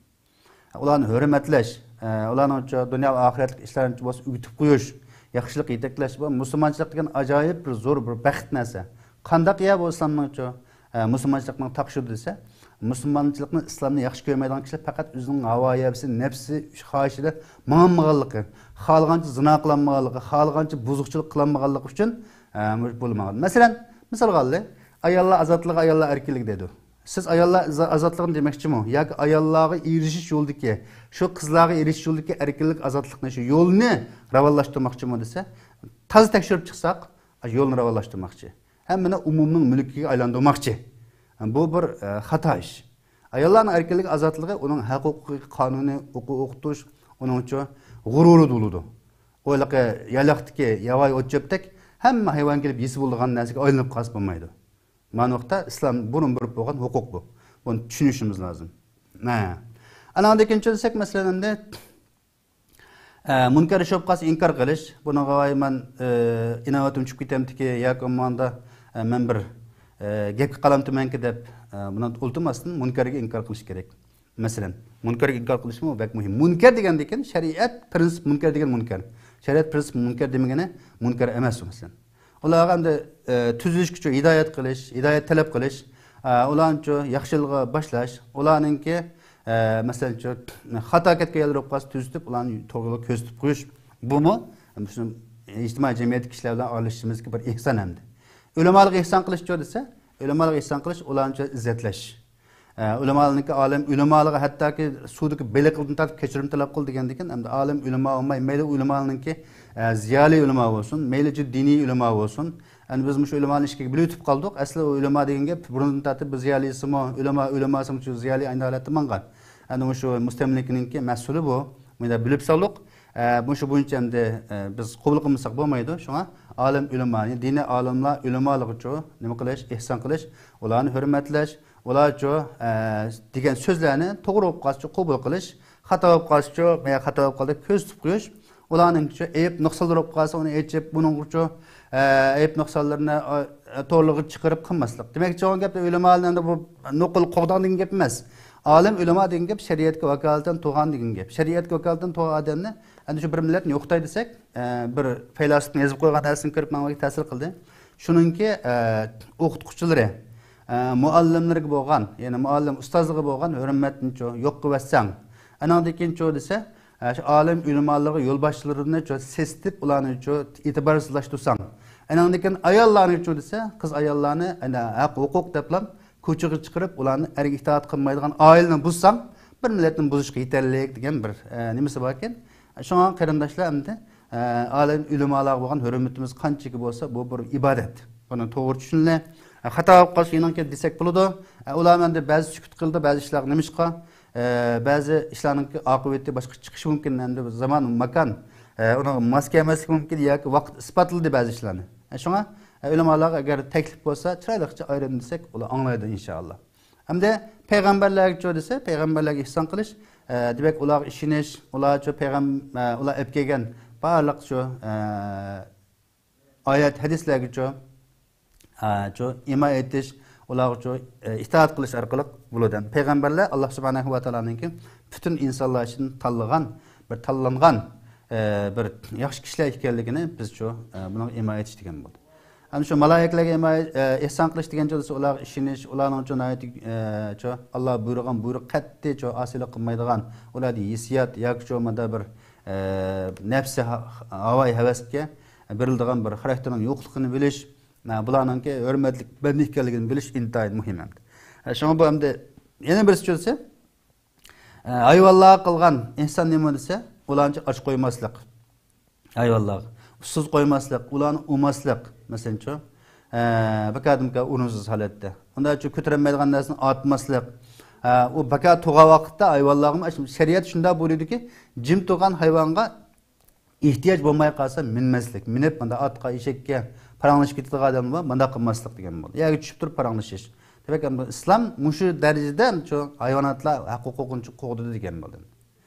ئۇلارنى ھۆرمەتلەش، ئە، ئۇلارنىڭچۇ دۇنيا ۋە ئاخىرەتلىك ئىشلارنى بولسا ئۆگىتىپ قويۇش، ياخشىلىق يېتەكلەش، بۇ مۇسۇلمانچىلىق دېگەن ئاجايىپ بىر زور بىر بەخت نەرسە. قانداق يا بۇ ئىسلامنىڭچۇ، ئە، مۇسۇلمانچىلىقنىڭ تاقىشىدۇ دېسە، مۇسۇلمانچىلىقنى، ئىسلامنى ياخشى كۆرمەيدىغان كىشىلەر پەقەت ئۆزىنىڭ ھاۋا ھەۋىسى، نەپسى خاھىشىدا ماڭالمىغانلىقى، خالىغانچە زىنا قىلالمىغانلىقى، خالىغانچە بۇزۇقچىلىق قىلالمىغانلىقى ئۈچۈن، ئە، مۇشۇ بولمىغان. مەسىلەن، مىسالغا ئالايلى، ئاياللار ئازادلىقى، ئاياللار ئەركىنلىكى دەيدۇ. سىز ئاياللار ئازا-، ئازادلىقىنى دېمەكچىمۇ؟ ياكى ئاياللارغا ئېرىشىش يولىدىكى، شۇ قىزلارغا ئېرىشىش يولىدىكى ئەركىنلىك، ئازادلىقنى، شۇ يولنى راۋانلاشتۇرماقچىمۇ دېسە، تازا تەكشۈرۈپ چىقساق، يولنى راۋانلاشتۇرماقچى. ھەممىنى ئومۇمنىڭ مۈلكىگە ئايلاندۇرماقچى. بۇ بىر، ئە، خاتا ئىش. ئاياللارنىڭ ئەركىنلىكى، ئازادلىقى ئۇنىڭ ھەق ھوقۇقى، قانۇنى، ئوقۇ-، ئوقۇتۇش، ئۇنىڭچۇ غۇرۇرى بولىدۇ. ئۇ ھېلىقى يايلاقتىكى ياۋايى ئوت-چۆپتەك ھەممە ھايۋان كېلىپ يېسە بولىدىغان نەرسىگە ئايلىنىپ قالسا بولمايدۇ. مانا بۇ ھەقتە ئىسلام بۇرۇن بېرىپ بولغان ھوقۇق بۇ. بۇنى چۈشىنىشىمىز لازىم. ھە. ئاناندىن كېيىن چۈشەنسەك، مەسىلەن، ئەمدى، ئە، مۇنكەر ئىش بولۇپ قالسا ئىنكار قىلىش. بۇنىڭغا ۋاي مەن، ئە، ئىناۋىتىم چۈشۈپ كېتەمتىكى ياكى ماندا، ئە، مەن بىر، ئە، گەپكە قالامتىمەنكى دەپ، ئە، بۇنى ئولتۇرماستىن مۇنكەرگە ئىنكار قىلىش كېرەك. مەسىلەن، مۇنكەرگە ئىنكار قىلىشمۇ بەك مۇھىم. مۇنكەر دېگەندىكىن شەرىئەت پىرىنسىپ مۇنكەر دېگەن مۇنكەر. شەرىئەت پىرىنسىپ مۇنكەر دېمىگىنى مۇنكەر ئەمەس ئۇ، مەسىلەن. ئۇلارغا ئەمدى، ئە، تۈزىلىشكىچۇ ھىدايەت قىلىش، ھىدايەت تەلەپ قىلىش، ئە، ئۇلارنىچۇ ياخشىلىققا باشلاش، ئۇلارنىڭكى، ئە، مەسىلەنچۇ خاتا كەتكەن يەرلىرى بولۇپ قالسا تۈزىتىپ، ئۇلارنى توغرا يولغا كۆرسىتىپ قويۇش. بۇمۇ، شۇ ئىجتىمائىي جەمئىيەتتىكى كىشىلەر بىلەن ئارىلىشىشىمىزدىكى بىر ئېھسان ئەمدى. ئۆلىمالارغا ئېھسان قىلىشچۇ دېسە، ئۆلىمالارغا ئېھسان قىلىش، ئۇلارنىچۇ ئىززەتلەش. ئە، ئۆلىمالارنىڭكى ئالىم ئۆلىمالىرىغا ھەتتاكى سۇدىكى بېلىقىدىن تارتىپ كەچۈرۈم تەلەپ قىل دېگەندىكىن، ئەمدى ئالىم ئۆلىما بولماي، مەيلى ئۆلىمالارنىڭكى، ئە، زىيالىي ئۆلىما بولسۇن، مەيلىچۇ دىنىي ئۆلىما بولسۇن. ئەمدى بىز مۇشۇ ئۆلىمانى ئىككىگە بۆلۈۋېتىپ قالدۇق. ئەسلى ئۇ ئۆلىما دېگەن گەپ بۇرۇندىن تارتىپ بىر زىيالىيسىمۇ، ئۆلىما، ئۆلىماسىمۇ شۇ زىيالىي ئاينى ھالەتتە ماڭغان. ئەمدى مۇشۇ مۇستەملىكىنىڭكى مەسئۇلى بۇ. مۇنداق بۆلۈپ سالدۇق. ئە، مۇشۇ بويىچە ئەمدى، ئە، بىز قوبۇل قىلمىساق بولمايدۇ. شۇڭا ئالىم ئۆلىما، يەنى دىنىي ئالىملار ئۆلىمالىرىغىچۇ نېمە قىلىش، ئېھسان قىلىش، ئۇلارنى ھۆرمەتلەش، ئۇلارچۇ، ئە، دېگەن سۆزلەرنى توغرا بولۇپ قالسىچۇ قوبۇل قىلىش، خاتا بولۇپ قالسىچۇ، يا خاتا بولۇپ قالدى كۆرسىتىپ قويۇش، ئۇلارنىڭچۇ ئەيىب نۇقسانلىرى بولۇپ قالسا ئۇنى ئېچىپ، بۇنىڭغىچۇ، ئە، ئەيىب نۇقسانلىرىنى، ئە، تورلىغا چىقىرىپ قىلماسلىق. دېمەكچى بولغان گەپ ئۆلىما ئەمدى بۇ نوقۇل قوغداڭ دېگەن گەپ ئەمەس. ئالىم ئۆلىما دېگەن گەپ شەرىئەتكە ۋاكالىتەن تۇغان دېگەن گەپ. شەرىئەتكە ۋاكالىتەن تۇغان ئادەمنى ئەمدى شۇ بىر مىللەتنى يوقىتاي دېسەك، ئە، بىر پەيلاسوپنىڭ يېزىپ قويغان نەرسىنى كۆرۈپ ماڭا تەسىر قىلدى. شۇنىڭكى، ئە، ئوقۇتقۇچىلىرى، ئە، مۇئەللىملىرىگە بولغان، يەنى مۇئەللىم ئۇستازلىرىغا بولغان ھۆرمەتنىچۇ يوق قىلىۋەتسەڭ، ئاناندىن كېيىنچۇ دېسە، ئە، شۇ ئالىم ئۆلىمالارغا يولباشچىلىرىنىچۇ سېسىتىپ، ئۇلارنىچۇ ئېتىبارسىزلاشتۇرساڭ، ئاناندىن كېيىن ئاياللارنىچۇ دېسە، قىز ئاياللارنى ئەنە ھەق ھوقۇق دەپلا كوچىغا چىقىرىپ، ئۇلارنى ئەرگە ئىتائەت قىلمايدىغان ئائىلىنى بۇزساڭ، بىر مىللەتنى بۇزۇشقا يېتەرلىك دېگەن بىر، ئە، نېمىسى باركەن. شۇڭا قېرىنداشلار ئەمدى، ئە، ئالىم ئۆلىمالارغا بولغان ھۆرمىتىمىز قانچىكى بولسا، بۇ بىر ئىبادەت. بۇنى توغرا چۈشىنىلى. ئە، خاتا بولۇپ قالسا، يېنىڭكى دېسەك بولىدۇ. ئە، ئۇلار ئەمدى بەزى سۈكۈت قىلدى، بەزى ئىشلارغا نېمىشقا، ئە، بەزى ئىشلارنىڭكى ئاقىۋىتى باشقا چىقىشى مۇمكىن. ئەمدى زامان، ماكان، ئە، ئۇنىڭغا ماس كەلمەسلىكى مۇمكىن ياكى ۋاقىت ئىسپاتلىدى بەزى ئىشلارنى. ئە، شۇڭا، ئە، ئۆلىمالارغا ئەگەر تەكلىپ بولسا، چىرايلىقچە ئايرىم دېسەك، ئۇلار ئاڭلايدۇ، ئىنشائاللا. ئەمدى پەيغەمبەرلەرگىچۇ دېسە، پەيغەمبەرلەرگە ئېھسان قىلىش، ئە، دېمەك، ئۇلارغا ئىشىنىش، ئۇلارچۇ پەيغەم-، ئە، ئۇلار ئېلىپ كەلگەن بارلىق شۇ، ئە، ئايەت، ھەدىسلەرگىچۇ، ئە، چۇ ئىمان ئېيتىش، ئۇلارغىچۇ، ئە، ئىتائەت قىلىش ئارقىلىق بولىدۇ. پەيغەمبەرلەر ئاللا سۇبھانەھۇ ۋە تائالانىڭكى پۈتۈن ئىنسانلار ئىچىدىن تاللىغان، بىر تاللانغان، ئە، بىر ياخشى كىشىلەر ئىكەنلىكىنى بىزچۇ، ئە، بۇنىڭغا ئىمان ئېيتىش دېگەن بولدى. ئەنە شۇ مالايىكىلەرگە ئىما-، ئە، ئېھسان قىلىش دېگەن چۆلىسى ئۇلارغا ئىشىنىش، ئۇلارنىڭ چۆ ناھايىتى، ئە، چۆ ئاللا بۇيرۇغان بۇيرۇق قەتئىي چۆ ئاسىيلىق قىلمايدىغان، ئۇلاردا ھېسسىيات ياكى چۆ مادا بىر، ئە، نەپسى ھا-، ھاۋايى ھەۋەسكە بېرىلىدىغان بىر خاراكتېرنىڭ يوقلۇقىنى بىلىش، ئە، بۇلارنىڭكى ھۆرمەتلىك بەندە ئىكەنلىكىنى بىلىش ئىنتايىن مۇھىم ئەمدى. ئە، شۇڭا بۇ ئەمدى يەنە بىرسى چۆلىسى، ئە، ھايۋانلارغا قىلغان ئېھسان نېمە دېسە، ئۇلارنى ئاچ قويماسلىق. ھايۋانلارغا ئۇسسۇز قويماسلىق، ئۇلارنى ئۇرماسلىق، مەسىلەنچۇ، ئە، بىكاردىن بىكار ئورۇنسىز ھالەتتە. ئۇنداقچۇ كۆتۈرەلمەيدىغان نەرسىنى ئارتماسلىق. ئە، ئۇ بىكار تۇرغان ۋاقىتتا ھايۋانلارغىمۇ شەرىئەت شۇنداق بۇيرۇيدۇكى، جىم تۇرغان ھايۋانغا ئېھتىياج بولماي قالسا مىنمەسلىك. مىنىپ مۇنداق ئاتقا، ئېشەككە پاراڭلىشىپ كېتىدىغان ئادەم بار، مۇنداق قىلماسلىق دېگەن بولدى. يەرگە چۈشۈپ تۇرۇپ پاراڭلىشىش. دېمەك، ئەمدى ئىسلام مۇشۇ دەرىجىدە شۇ ھايۋاناتلار ھەق ھوقۇقىنى قوغدىدى دېگەن بولدى.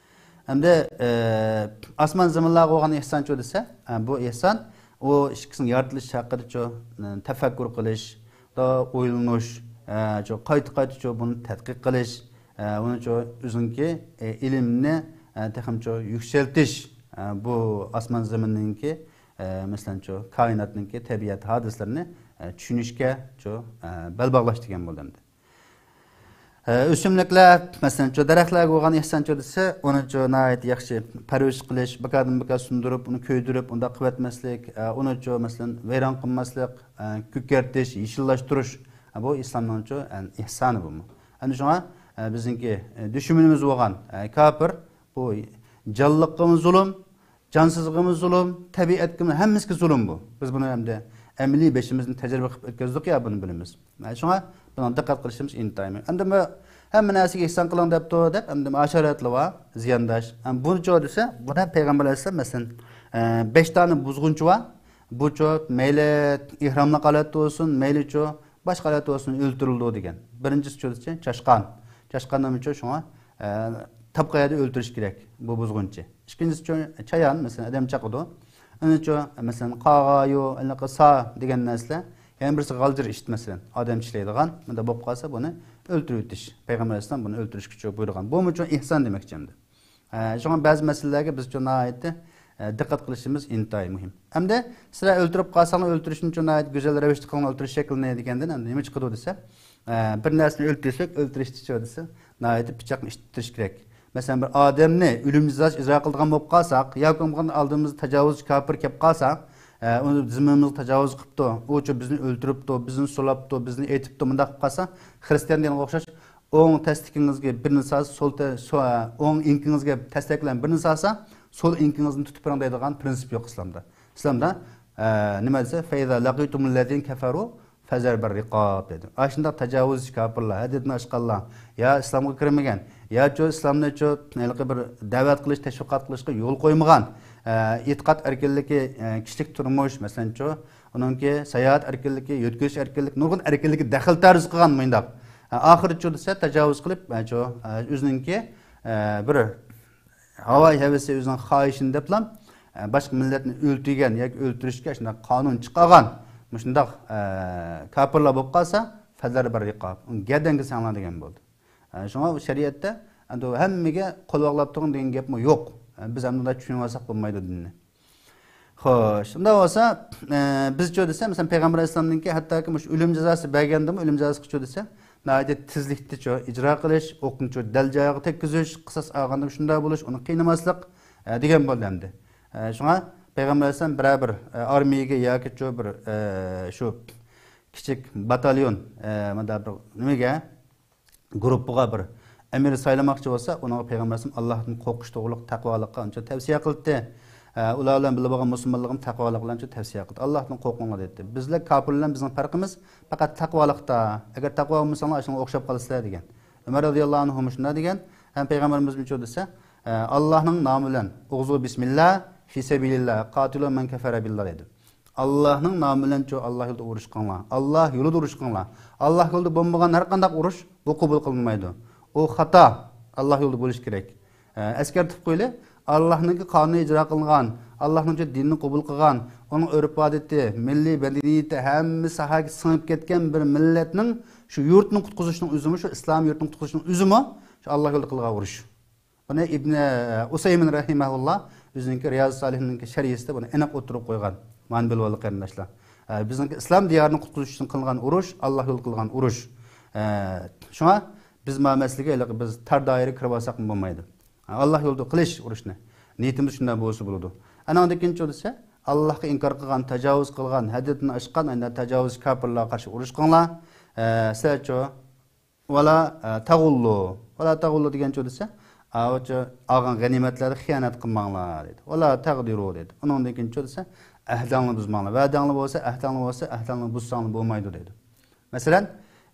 ئەمدى، ئە، ئاسمان زېمىنلارغا بولغان ئېھسانچۇ دېسە، ئە، بۇ ئېھسان، ئۇ ئىككىسىنىڭ يارىتىلىشى ھەققىدە چۇ، ئە، تەپەككۇر قىلىش، دا ئويلىنىش، ئە، چۇ قايتا قايتا چۇ بۇنى تەتقىق قىلىش، ئە، ئۇنى چۇ ئۆزىنىڭكى، ئە، ئىلمىنى، ئە، تېخىمۇ چۇ يۈكسەلتىش، ئە، بۇ ئاسمان زېمىننىڭكى، ئە، مەسىلەن چۇ كائىناتنىڭكى تەبىئەت ھادىسىلىرىنى ئە، چۈشىنىشكە شۇ، ئە، بەل باغلاش دېگەن بولدى ئەمدى. ئە، ئۆسۈملۈكلەر، مەسىلەن، شۇ دەرەخلەرگە بولغان ئېھسان شۇ دېسە، ئۇنى شۇ ناھايىتى ياخشى پەرۋىش قىلىش، بىكاردىن بىكار سۇندۇرۇپ، ئۇنى كۆيدۈرۈپ، ئۇنداق قىلىۋەتمەسلىك، ئە، ئۇنى شۇ، مەسىلەن، ۋەيران قىلماسلىق، ئە، كۆكەرتىش، يېشىللاشتۇرۇش، ئە، بۇ ئىسلامنىڭ شۇ، ئە، ئېھسانى بۇمۇ. ئەنە شۇڭا، ئە، بىزنىڭكى، ئە، دۈشمىنىمىز بولغان، ئە، كاپىر، بۇ جانلىققىمۇ زۇلۇم، جانسىزغىمۇ زۇلۇم، تەبىئەتكىمۇ، ھەممىسىگە زۇلۇم بۇ. بىز بۇنى ئەمدى ئەمەلىي بېشىمىزدىن تەجرىبە قىلىپ ئۆتكۈزدۇق يا، بۇنى بىلىمىز. شۇڭا بۇنىڭغا دىققەت قىلىشىمىز ئىنتايىن مۇھىم. ئەمدى بۇ ھەممە نەرسىگە ئېھسان قىلىڭ دەپتۇ دەپ، ئەمدى ئاشارەتلى ۋە زىيانداش. ئەم، بۇنىچۇ دېسە، بۇنى پەيغەمبەر ئەلەيھىسسالام، مەسىلەن، ئە، بەش دانە بۇزغۇنچى بار. بۇچۇ مەيلى ئېھراملىق ھالەتتە بولسۇن، مەيلىچۇ باشقا ھالەتتە بولسۇن، ئۆلتۈرۈلىدۇ دېگەن. بىرىنچىسىچۇ دېسە، چاشقان. چاشقان نېمىچۇ؟ شۇڭا، ئە، تاپقان يەردە ئۆلتۈرۈش كېرەك بۇ بۇزغۇنچى. ئىككىنچىسىچۇ، چايان، مەسىلەن، ئادەم چاقىدۇ. ئۇنىچۇ، مەسىلەن، قاغايۇ، ھېلىقى سا دېگەن نەرسىلەر. يەنە بىرسى غالجىر ئىت، مەسىلەن، ئادەم چىشلەيدىغان. مۇنداق بولۇپ قالسا، بۇنى ئۆلتۈرۈۋېتىش. پەيغەمبەر ئەلەيھىسسالام بۇنى ئۆلتۈرۈشكىچۇ بۇيرۇغان. بۇمۇچۇ ئېھسان دېمەكچى ئەمدى. ئە، شۇڭا بەزى مەسىلىلەرگە بىزچۇ ناھايىتى، ئە، دىققەت قىلىشىمىز ئىنتايىن مۇھىم. ئەمدى سىلەر ئۆلتۈرۈپ قالساڭلار، ئۆلتۈرۈشنىچۇ ناھايىتى گۈزەل رەۋىشتە قىلىڭ، ئۆلتۈرۈش شەكلىنى دېگەندىن ئەمدى نېمە چىقىدۇ دېسە، ئە، بىر نەرسىنى ئۆلتۈرسەك، ئۆلتۈرۈشتىچۇ دېسە، ناھايىتى پىچاقنى ئىشلىتىش كېرەك. مەسىلەن، بىر ئادەمنى ئۆلۈم جازاسى ئىجرا قىلىدىغان بولۇپ قالساق ياكى بولمىغاندا ئالدىمىزدا تاجاۋۇزچى كاپىر كېلىپ قالسا، ئە، ئۇنى زىممىمىزغا تاجاۋۇز قىپتۇ، ئۇچۇ بىزنى ئۆلتۈرۈپتۇ، بىزنى سولاپتۇ، بىزنى ئېتىپتۇ، مۇنداق قىلىپ قالسا، خىرىستىيان دېگەنگە ئوخشاش ئوڭ تەستىكىڭىزگە بىرنى سالسا، سول تە-، سو-، ئوڭ ئېڭىكىڭىزگە تەستەك بىلەن بىرنى سالسا، سول ئېڭىكىڭىزنى تۇتۇپ بېرىڭ دەيدىغان پرىنسىپ يوق ئىسلامدا. ئىسلامدا، ئە، نېمە دېسە، فەئىزا لەقىتۇمۇللەزىنە كەفەرۇ فەزەربەر رىقاب دەيدۇ. ئاشۇنداق تاجاۋۇزچى كاپىرلار، ھەددىدىن ئاشقانلار، يا ئىسلامغا كىرمىگەن، ياچۇ ئىسلامنىچۇ ھېلىقى بىر دەۋەت قىلىش، تەشۋىقات قىلىشقا يول قويمىغان، ئە، ئېتىقاد ئەركىنلىكى، ئە، كىشىلىك تۇرمۇش، مەسىلەنچۇ، ئۇنىڭكى ساياھەت ئەركىنلىكى، يۆتكىلىش ئەركىنلىكى، نۇرغۇن ئەركىنلىككە دەخلى تەرۇز قىلغان مۇنداق. ئاخىرىچۇ دېسە، تەجاۋۇز قىلىپ، ئە، شۇ، ئە، ئۆزىنىڭكى، ئە، بىر ھاۋايى ھەۋىسى، ئۆزىنىڭ خاھىشىنى دەپلا، ئە، باشقا مىللەتنى ئۆلتۈرگەن ياكى ئۆلتۈرۈشكە شۇنداق قانۇن چىقارغان مۇشۇنداق، ئە، كاپىرلار بولۇپ قالسا، فەزەربەر رىقاب، ئۇنى گەردەنگە سەڭلار دېگەن بولدى. ئە، شۇڭا شەرىئەتتە ئەمدى ھەممىگە قول باغلاپ تۇرۇڭ دېگەن گەپمۇ يوق. ئە، بىز ئەمدى شۇنداق چۈشىنىۋالساق بولمايدۇ دىننى. خوش، شۇنداق بولسا، ئە، بىزچۇ دېسە، مەسىلەن، پەيغەمبەر ئەلەيھىسسالامنىڭكى ھەتتاكى مۇشۇ ئۆلۈم جازاسى بەرگەندىمۇ، ئۆلۈم جازاسىچۇ دېسە، ناھايىتى تېزلىكتىچۇ ئىجرا قىلىش، ئوقنىچۇ دەل جايىغا تەگكۈزۈش، قىساس ئالغاندىمۇ شۇنداق بولۇش، ئۇنى قىينىماسلىق، ئە، دېگەن بولدى ئەمدى. ئە، شۇڭا پەيغەمبەر ئەلەيھىسسالام بىرەر بىر، ئە، ئارمىيەگە ياكىچۇ بىر، ئە، شۇ كىچىك باتاليون، ئە، مۇنداق بىر نېمىگە، گۇرۇپپىغا بىر ئەمىر سايلىماقچى بولسا، ئۇنىڭغا پەيغەمبەر ئەلەيھىسسالام ئاللاھتىن قورقۇش توغرۇلۇق تەقۋالىققا ئانچە تەۋسىيە قىلدى. ئە، ئۇلار بىلەن بىللە بولغان مۇسۇلمانلىرىغىمۇ تەقۋالىق بىلەن ئانچە تەۋسىيە قىلدى. ئاللاھتىن قورقۇڭلار دەيتتى. بىزلەر كاپىرلار بىلەن بىزنىڭ پەرقىمىز پەقەت تەقۋالىقتا. ئەگەر تەقۋا بولمىساڭلار، ئاشۇنىڭغا ئوخشاپ قالىسىلەر دېگەن. ئۆمەر رەزىياللاھۇ ئەنھۇمۇ شۇنداق دېگەن. ھەم پەيغەمبىرىمىز نېمىچۇ دېسە، ئە، ئاللاھنىڭ نامى بىلەن، ئۇغزۇ بىسمىللا، فى سەبىلىللا، قاتىلۇ مەن كەفەرە بىللا دەيدۇ. ئاللاھنىڭ نامى بىلەنچۇ ئاللاھ يولىدا ئۇرۇشقىڭلار. ئاللاھ يولىدا ئۇرۇشقىڭلار. ئاللاھ يولىدا بولمىغان ھەر قانداق ئۇرۇش، بۇ قوبۇل قىلىنمايدۇ. ئۇ خاتا. ئاللاھ يولىدا بولۇش كېرەك. ئە، ئەسكەرتىپ قويىلى، ئاللاھنىڭكى قانۇنى ئىجرا قىلىنغان، ئاللاھنىڭچۇ دىنىنى قوبۇل قىلغان، ئۇنىڭ ئۆرپ-ئادىتى، مىللىي مەدەنىيىتى، ھەممە ساھەگە سىڭىپ كەتكەن بىر مىللەتنىڭ شۇ يۇرتنى قۇتقۇزۇشنىڭ ئۆزىمۇ، شۇ ئىسلام يۇرتىنى قۇتقۇزۇشنىڭ ئۆزىمۇ شۇ ئاللاھ يولىدا قىلغان ئۇرۇش. بۇنى ئىبنى ئۇسەيمىن رەھىمەھۇللا ئۆزىنىڭكى رىيازۇ سالىھىننىڭكى شەرھىسىدە بۇنى ئېنىق ئوتتۇرىغا قويغان. مانا بىلىۋالدى قېرىنداشلار. ئە، بىزنىڭكى ئىسلام دىيارىنى قۇتقۇزۇش ئۈچۈن قىلغان ئۇرۇش، ئاللاھ يولىدا قىلغان ئۇرۇش. ئە، شۇڭا بىز ما مەسىلىگە ھېلىقى بىز تار دائىرىگە كىرىۋالساقمۇ بولمايدۇ. ئە، ئاللاھ يولىدا قىلىش ئۇرۇشنى. نىيىتىمىز شۇنداق بولسا بولىدۇ. ئانىڭدىن كېيىن چۇ دېسە، ئاللاھقا ئىنكار قىلغان، تاجاۋۇز قىلغان، ھەددىدىن ئاشقان، ئەنە تاجاۋۇز كاپىرلارغا قارشى ئۇرۇشقىڭلار. ئە، سىلەرچۇ ۋالا، ئە، تەغۇللۇ. ۋالا تەغۇللۇ دېگەنچۇ دېسە، ئاۋۇچۇ ئالغان غەنىيمەتلەردە خىيانەت قىلماڭلار دېدى. ۋالا تەغدىرۇ دېدى. ئۇنىڭدىن كېيىنچۇ دېسە، ئەھدىڭلارنى بۇزماڭلار. ۋەدەڭلار بولسا، ئەھدىڭلار بولسا، ئەھدىڭلارنى بۇزساڭلار بولمايدۇ دېدى. مەسىلەن،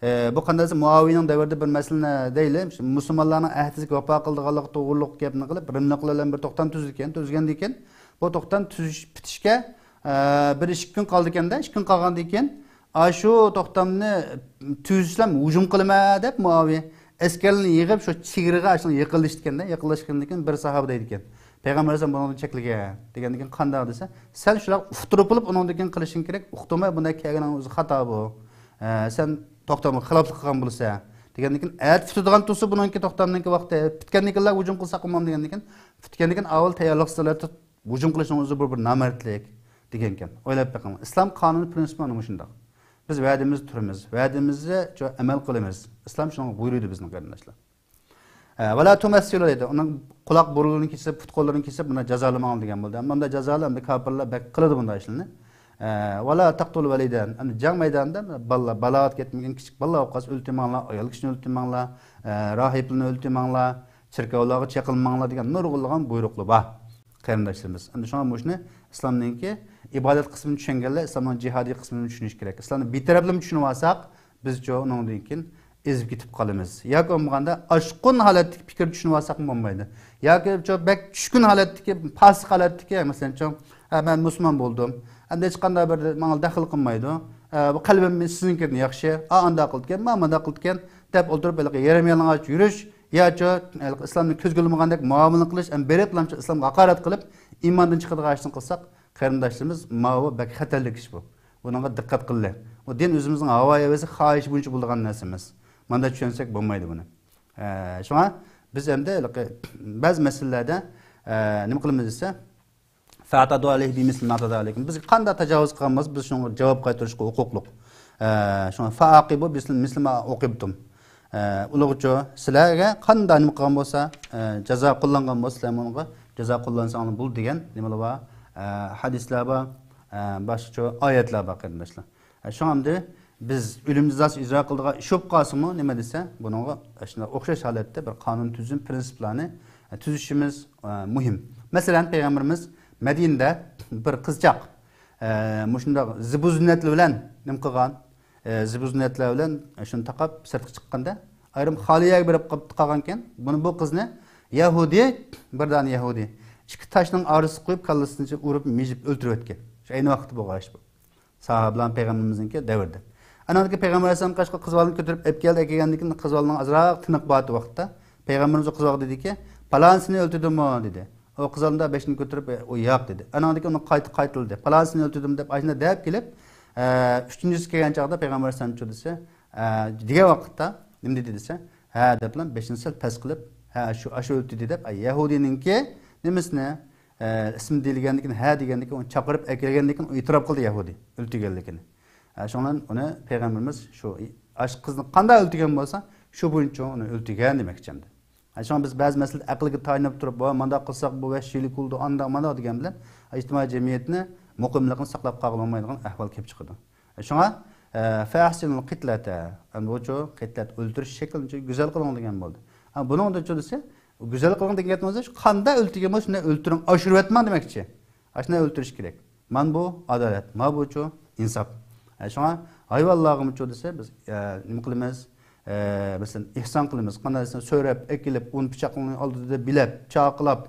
ئە، بۇ قانداق دېسە، مۇئاۋىيەنىڭ دەۋرىدە بىر مەسىلىنى دەيلى. مۇسۇلمانلارنىڭ ئەھدىگە ۋاپا قىلىدىغانلىقى توغرۇلۇق گەپنى قىلىپ، رىملىقلار بىلەن بىر توختام تۈزىدىكەن. تۈزگەندىن كېيىن، بۇ توختام تۈزۈش پۈتۈشكە، ئە، بىر ئىككى كۈن قالدىكەن-دە، ئىككى كۈن قالغاندىن كېيىن، ئاشۇ توختامنى تۈزسەم ھۇجۇم قىلىمەن دەپ مۇئاۋىيە ئەسكەرلىرىنى يىغىپ شۇ چېگرىغا ئاشۇنىڭ يېقىنلىشىدىكەن-دە، يېقىنلاشقاندىن كېيىن بىر ساھابە دەيدىكەن، پەيغەمبەر ئەلەيھىسسالام بۇنىڭدىن چەكلىگەن دېگەندىن كېيىن قانداق دېسە، سەن شۇنداق ئۇقتۇرۇپ بولۇپ ئۇنىڭدىن كېيىن قىلىشىڭ كېرەك، ئۇقتۇرماي بۇنداق كەلگىنىڭ ئۆزى خاتا بۇ. ئە، سەن توختامغا خىلاپلىق قىلغان بولىسەن دېگەندىن كېيىن ئەتە پۈتىدىغان تۇرسا بۇنىڭكى توختامنىڭكى ۋاقتى پۈتكەندىن كېيىنلا ھۇجۇم قىلساق بولمامدۇ دېگەندىن كېيىن پۈتكەندىن كېيىن ئاۋۋال تەييارلىق سىلەر ھۇجۇم قىلىشنىڭ ئۆزى بۇ بىر نامەردلىك دېگەنكەن. ئويلاپ بېقىڭ. ئىسلام قانۇنى پرىنسىپى مانا مۇشۇنداق. بىز ۋەدىمىزدە تۇرىمىز، ۋەدىمىزگە ئەمەل قىلىمىز. ئىسلام شۇنىڭغا بۇيرۇيدۇ بىزنىڭ قېرىنداشلار. ئە، ۋەلا تۇمەسسىلۇ دەيدۇ. ئۇنىڭ قۇلاق بۇرۇنلىرىنى كېسىپ، پۇت قوللىرىنى كېسىپ، مانا جازالىماڭلار دېگەن بولدى. ئەمما بۇنداق جازالار ئەمدى كاپىرلار بەك قىلىدۇ بۇنداق ئىشلارنى. ئە، ۋەلا تەقتۇلۇ ۋەلىدەن. ئەمدى جەڭ مەيدانىدا بالىلار، بالاغەت كەتمىگەن كىچىك بالىلار بولۇپ قالسا ئۆلتۈرمەڭلار، ئايال كىشىنى ئۆلتۈرمەڭلار، ئە، راھىبلارنى ئۆلتۈرمەڭلار، چېركاۋلارغا چېقىلماڭلار دېگەن نۇرغۇنلىغان بۇيرۇقلار بار، قېرىنداشلىرىمىز. ئەمدى شۇڭا مۇشۇنى ئىسلامنىڭكى ئىبادەت قىسمىنى چۈشەنگەنلەر ئىسلامنىڭ جىھادىي قىسمىنى چۈشىنىشى كېرەك. ئىسلامنى بىتەرەپلىمە چۈشىنىۋالساق، بىزچۇ ئۇنىڭدىن كېيىن ئېزىپ كېتىپ قالىمىز. ياكى بولمىغاندا ئاشقۇن ھالەتتىكى پىكىر چۈشىنىۋالساقمۇ بولمايدۇ. ياكى چۇ بەك چۈشكۈن ھالەتتىكى، پاسىق ھالەتتىكى، مەسىلەن، چۇ، ھە، مەن مۇسۇلمان بولدۇم، ئەمدى ھېچقانداق بىر ماڭا دەخلى قىلمايدۇ، ھە، بۇ قەلبىم سىزنىڭكىدىن ياخشى، ئا، ئانداق قىلىدىكەن، ما، مانداق قىلىدىكەن، دەپ ئولتۇرۇپ، ھېلىقى يېرىم يالىڭاچ يۈرۈش، ياچۇ ھېلىقى ئىسلامنى كۆزگە ئىلمىغاندەك مۇئامىلە قىلىش، ئەمدى بېرىپلامچۇ ئىسلامغا ھاقارەت قىلىپ، ئىماندىن چىقىدىغان ئىشنى قىلساق، قېرىنداشلىرىمىز، ماۋۇ بەك خەتەرلىك ئىش بۇ. بۇنىڭغا دىققەت قىلىڭ. بۇ دىن ئۆزىمىزنىڭ ھاۋا-ھەۋىسى، خاھىشى بويىچە بولىدىغان نەرسە ئەمەس. مانداق چۈشەنسەك بولمايدۇ بۇنى. ئە، شۇڭا بىز ئەمدى ھېلىقى بەزى مەسىلىلەردە، ئە، نېمە قىلىمىز دېسە، فَاعْتَدُوا عَلَيْهِ بِمِثْلِ مَا اعْتَدَا عَلَيْكُمْ. بىز قانداق تاجاۋۇز قىلغان بولسا، بىز شۇنىڭغا جاۋاب قايتۇرۇشقا ھوقۇقلۇق. ئە، شۇڭا فَعَاقِبُوا بِمِثْلِ، مِثْلِ مَا عُوقِبْتُمْ. ئە، ئۇلۇغچۇ، سىلەرگە قانداق نېمە قىلغان بولسا، ئە، جازا قوللانغان بولسا، سىلەر ئۇنىڭغا جازا قوللانساڭلار بولىدۇ دېگەن نېمىلەر بار؟ ئە، ھەدىسلەر بار، ئە، باشقىچۇ ئايەتلەر بار، قېرىنداشلار. ئە، شۇڭا ئەمدى بىز ئۆلۈم جازاسى ئىجرا قىلىدىغان ئىش بولۇپ قالسىمۇ، نېمە دېسە، بۇنىڭغا شۇنداق ئوخشاش ھالەتتە بىر قانۇن تۈزۈم، پىرىنسىپلارنى، ئە، تۈزۈشىمىز، ئە، مۇھىم. مەسىلەن، پەيغەمبىرىمىز مەدىنىدە بىر قىزچاق، ئە، مۇشۇنداق زىبۇ زىننەتلەر بىلەن نېمە قىلغان؟ ئە، زىبۇ زىننەتلەر بىلەن شۇنى تاقاپ سىرتقا چىققاندا، ئايرىم خالىي يەرگە بېرىپ قاپ-، قالغانكەن. بۇنى، بۇ قىزنى يەھۇدىي، بىر دانە يەھۇدىي ئىككى تاشنىڭ ئارىسىغا قويۇپ، كاللىسىنى ئۇرۇپ، مىجىپ ئۆلتۈرۈۋەتكەن. شۇ ئەينى ۋاقىتتا بولغان ئىش بۇ. ساھابىلەر پەيغەمبىرىمىزنىڭكى دەۋرىدە. ئانىڭدىن كېيىن پەيغەمبەر ئەلەيھىسسالام قاچقا قىز بالىنى كۆتۈرۈپ ئەپ كەلدى، ئەكەلگەندىن كېيىن قىز بالىنىڭ ئازراق تىنىقى بار ۋاقىتتا پەيغەمبىرىمىز ئۇ قىز بالىغا دېدىكى، پالانىسىنى ئۆلتۈردۈڭمۇ؟ دېدى. ئۇ قىز بالىدا بېشىنى كۆتۈرۈپ، ئۇ ياق دېدى. ئانىڭدىن كېيىن ئۇنى قايتا قايتىلىدى. پالانىسىنى ئۆلتۈردۈم دەپ ئاشۇنداق دەپ كېلىپ، ئە، ئۈچىنچىسى كەلگەن چاغدا پەيغەمبەر ئەلەيھىسسالام شۇ دېسە، ئە، دېگەن ۋاقىتتا نېمە دېدى دېسە، ھە دەپلا بېشىنى سەل پەس قىلىپ، ھە، شۇ، ئاشۇ ئۆلتۈردى دەپ، ئە، يەھۇدىينىڭكى نېمىسىنى، ئە، ئىسمى دېيىلگەندىن كېيىن، ھە دېگەندىن كېيىن، ئۇنى چاقىرىپ ئەكەلگەندىن كېيىن ئېتىراپ قىلدى يەھۇدىي ئۆلتۈرگەنلىكىنى. ئە، شۇڭا ئۇنى پەيغەمبىرىمىز شۇ، ئاشۇ قىزنى قانداق ئۆلتۈرگەن بولسا، شۇ بويىچە ئۇنى ئۆلتۈرگەن دېمەكچى ئەمدى. ئە، شۇڭا بىز بەزى مەسىلىدە ئەقىلگە تايىنىپ تۇرۇپ، ۋا مانداق قىلساق بۇ ۋەھشىيلىك بولىدۇ، ئانداق مانداق دېگەن بىلەن ئىجتىمائىي جەمئىيەتنى، مۇقىملىقنى ساقلاپ قالغىلى بولمايدىغان ئەھۋال كېلىپ چىقىدۇ. شۇڭا، ئە، فەئەھسىنۇل قىتلەتە. ئەمدى بۇچۇ قىتلەت ئۆلتۈرۈش شەكلىنى گۈزەل قىلىڭ دېگەن بولدى. ھە، بۇنىڭدىچۇ دېسە، گۈزەل قىلىڭ دېگەن گەپنىڭ ئۆزى قانداق ئۆلتۈرگەن بولسا، شۇنداق ئۆلتۈرۈڭ، ئاشۇرۇۋەتمەڭ دېمەكچى. ئاشۇنداق ئۆلتۈرۈش كېرەك. مانا بۇ ئادالەت، مانا بۇچۇ ئىنساپ. ئە، شۇڭا ھايۋانلارغىمۇچۇ دېسە، بىز، ئە، نېمە قىلىمىز؟ ئە، مەسىلەن، ئېھسان قىلىمىز. قانداق دېسە، سۆرەپ، ئەكېلىپ، ئۇن پىچاقنى ئالدىدا بىلەپ، چاقىلاپ،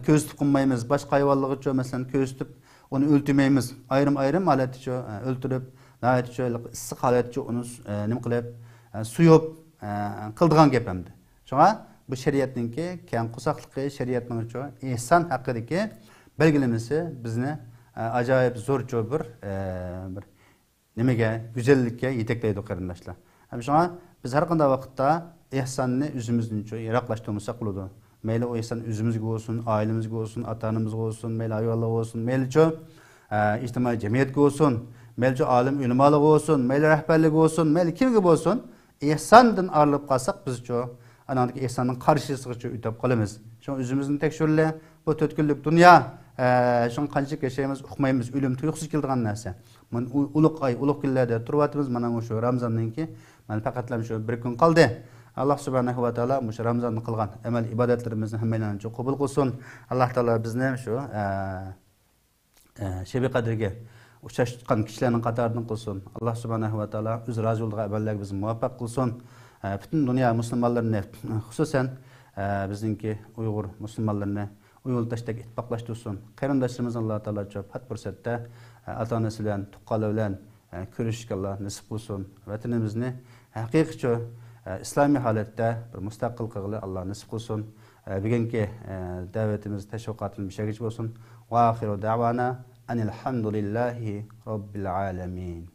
كۆزىتىپ قويمايمىز. باشقا ھايۋانلارغىچۇ، مەسىلەن، كۆزىتىپ، ئۇنى ئۆلتۈرمەيمىز. ئايرىم-ئايرىم ھالەتتىچۇ، ئە، ئۆلتۈرۈپ، ناھايىتىچۇ ئىسسىق ھالەتتىچۇ ئۇنى، ئە، نېمە قىلىپ، ئە، سويۇپ، ئە، قىلىدىغان گەپ ئەمدى. شۇڭا بۇ شەرىئەتنىڭكى كەڭ قورساقلىقى، شەرىئەتنىڭچۇ ئېھسان ھەققىدىكى بەلگىلىمىسى بىزنى، ئە، ئاجايىپ زورچۇ بىر، ئە، بىر نېمىگە، گۈزەللىككە يېتەكلەيدۇ، قېرىنداشلار. ھەم شۇڭا بىز ھەر قانداق ۋاقىتتا ئېھساننى ئۆزىمىزدىنچۇ يىراقلاشتۇرمىساق بولىدۇ. مەيلى ئۇ ئېھسان ئۆزىمىزگە بولسۇن، ئائىلىمىزگە بولسۇن، ئاتا-ئانىمىزغا بولسۇن، مەيلى ھايۋانلارغا بولسۇن، مەيلىچۇ، ئە، ئىجتىمائىي جەمئىيەتكە بولسۇن، مەيلىچۇ ئالىم ئۆلىمالىرىغا بولسۇن، مەيلى رەھبەرلىككە بولسۇن، مەيلى كىمگە بولسۇن، ئېھساندىن ئايرىلىپ قالساق بىزچۇ، ئاناڭدىكى ئېھساننىڭ قارشىسىغىچۇ ئۆتۈپ قالىمىز. شۇڭا ئۆزىمىزنى تەكشۈرلە. بۇ تۆت كۈنلۈك دۇنيا، ئە، شۇڭا قانچىلىك ياشايمىز، ئۇقمايمىز، ئۆلۈم تۇيۇقسىز كېلىدىغان نەرسە. مانا ئۇ-، ئۇلۇغ ئاي، ئۇلۇغ كۈنلەردە تۇرۇۋاتىمىز، مانا مۇشۇ رامزاننىڭكى، مانا پەقەتلا شۇ بىر كۈن قالدى. ئاللا سۇبھانەھۇ ۋە تائالا مۇشۇ رامزاندا قىلغان ئەمەل ئىبادەتلىرىمىزنى ھەممەيلەنچۇ قوبۇل قىلسۇن. ئاللا تائالا بىزنى شۇ، ئە، ئە، شەبى قەدىرگە ئۇچراشقان كىشىلەرنىڭ قاتارىدىن قىلسۇن. ئاللا سۇبھانەھۇ ۋە تائالا ئۆزى رازى بولىدىغان ئەمەللەرگە بىزنى مۇۋەپپەق قىلسۇن. ئە، پۈتۈن دۇنيا مۇسۇلمانلىرىنى، خۇسۇسەن، ئە، بىزنىڭكى ئۇيغۇر مۇسۇلمانلىرىنى ئۇيۇل تاشتەك ئىتتىپاقلاشتۇرسۇن. قېرىنداشلىرىمىزنى ئاللا تائالا شۇ پات پۇرسەتتە، ئە، ئاتا-ئانىسى بىلەن، تۇغقانلىرى بىلەن، ئە، كۆرۈشۈشكە ئاللا نېسىپ قىلسۇن. ۋەتىنىمىزنى ھەقىقىيچۇ، ئە، ئىسلامىي ھالەتتە بىر مۇستەقىل قىلغىلى ئاللا نېسىپ قىلسۇن. ئە، بۈگۈنكى، ئە، دەۋىتىمىز، تەشۋىقاتىمىز مۇشۇ يەرگىچە بولسۇن. ۋە ئاخىرۇ دەۋانا ئەنىل ھەمدۇلىللاھى رەببىل ئالەمىن.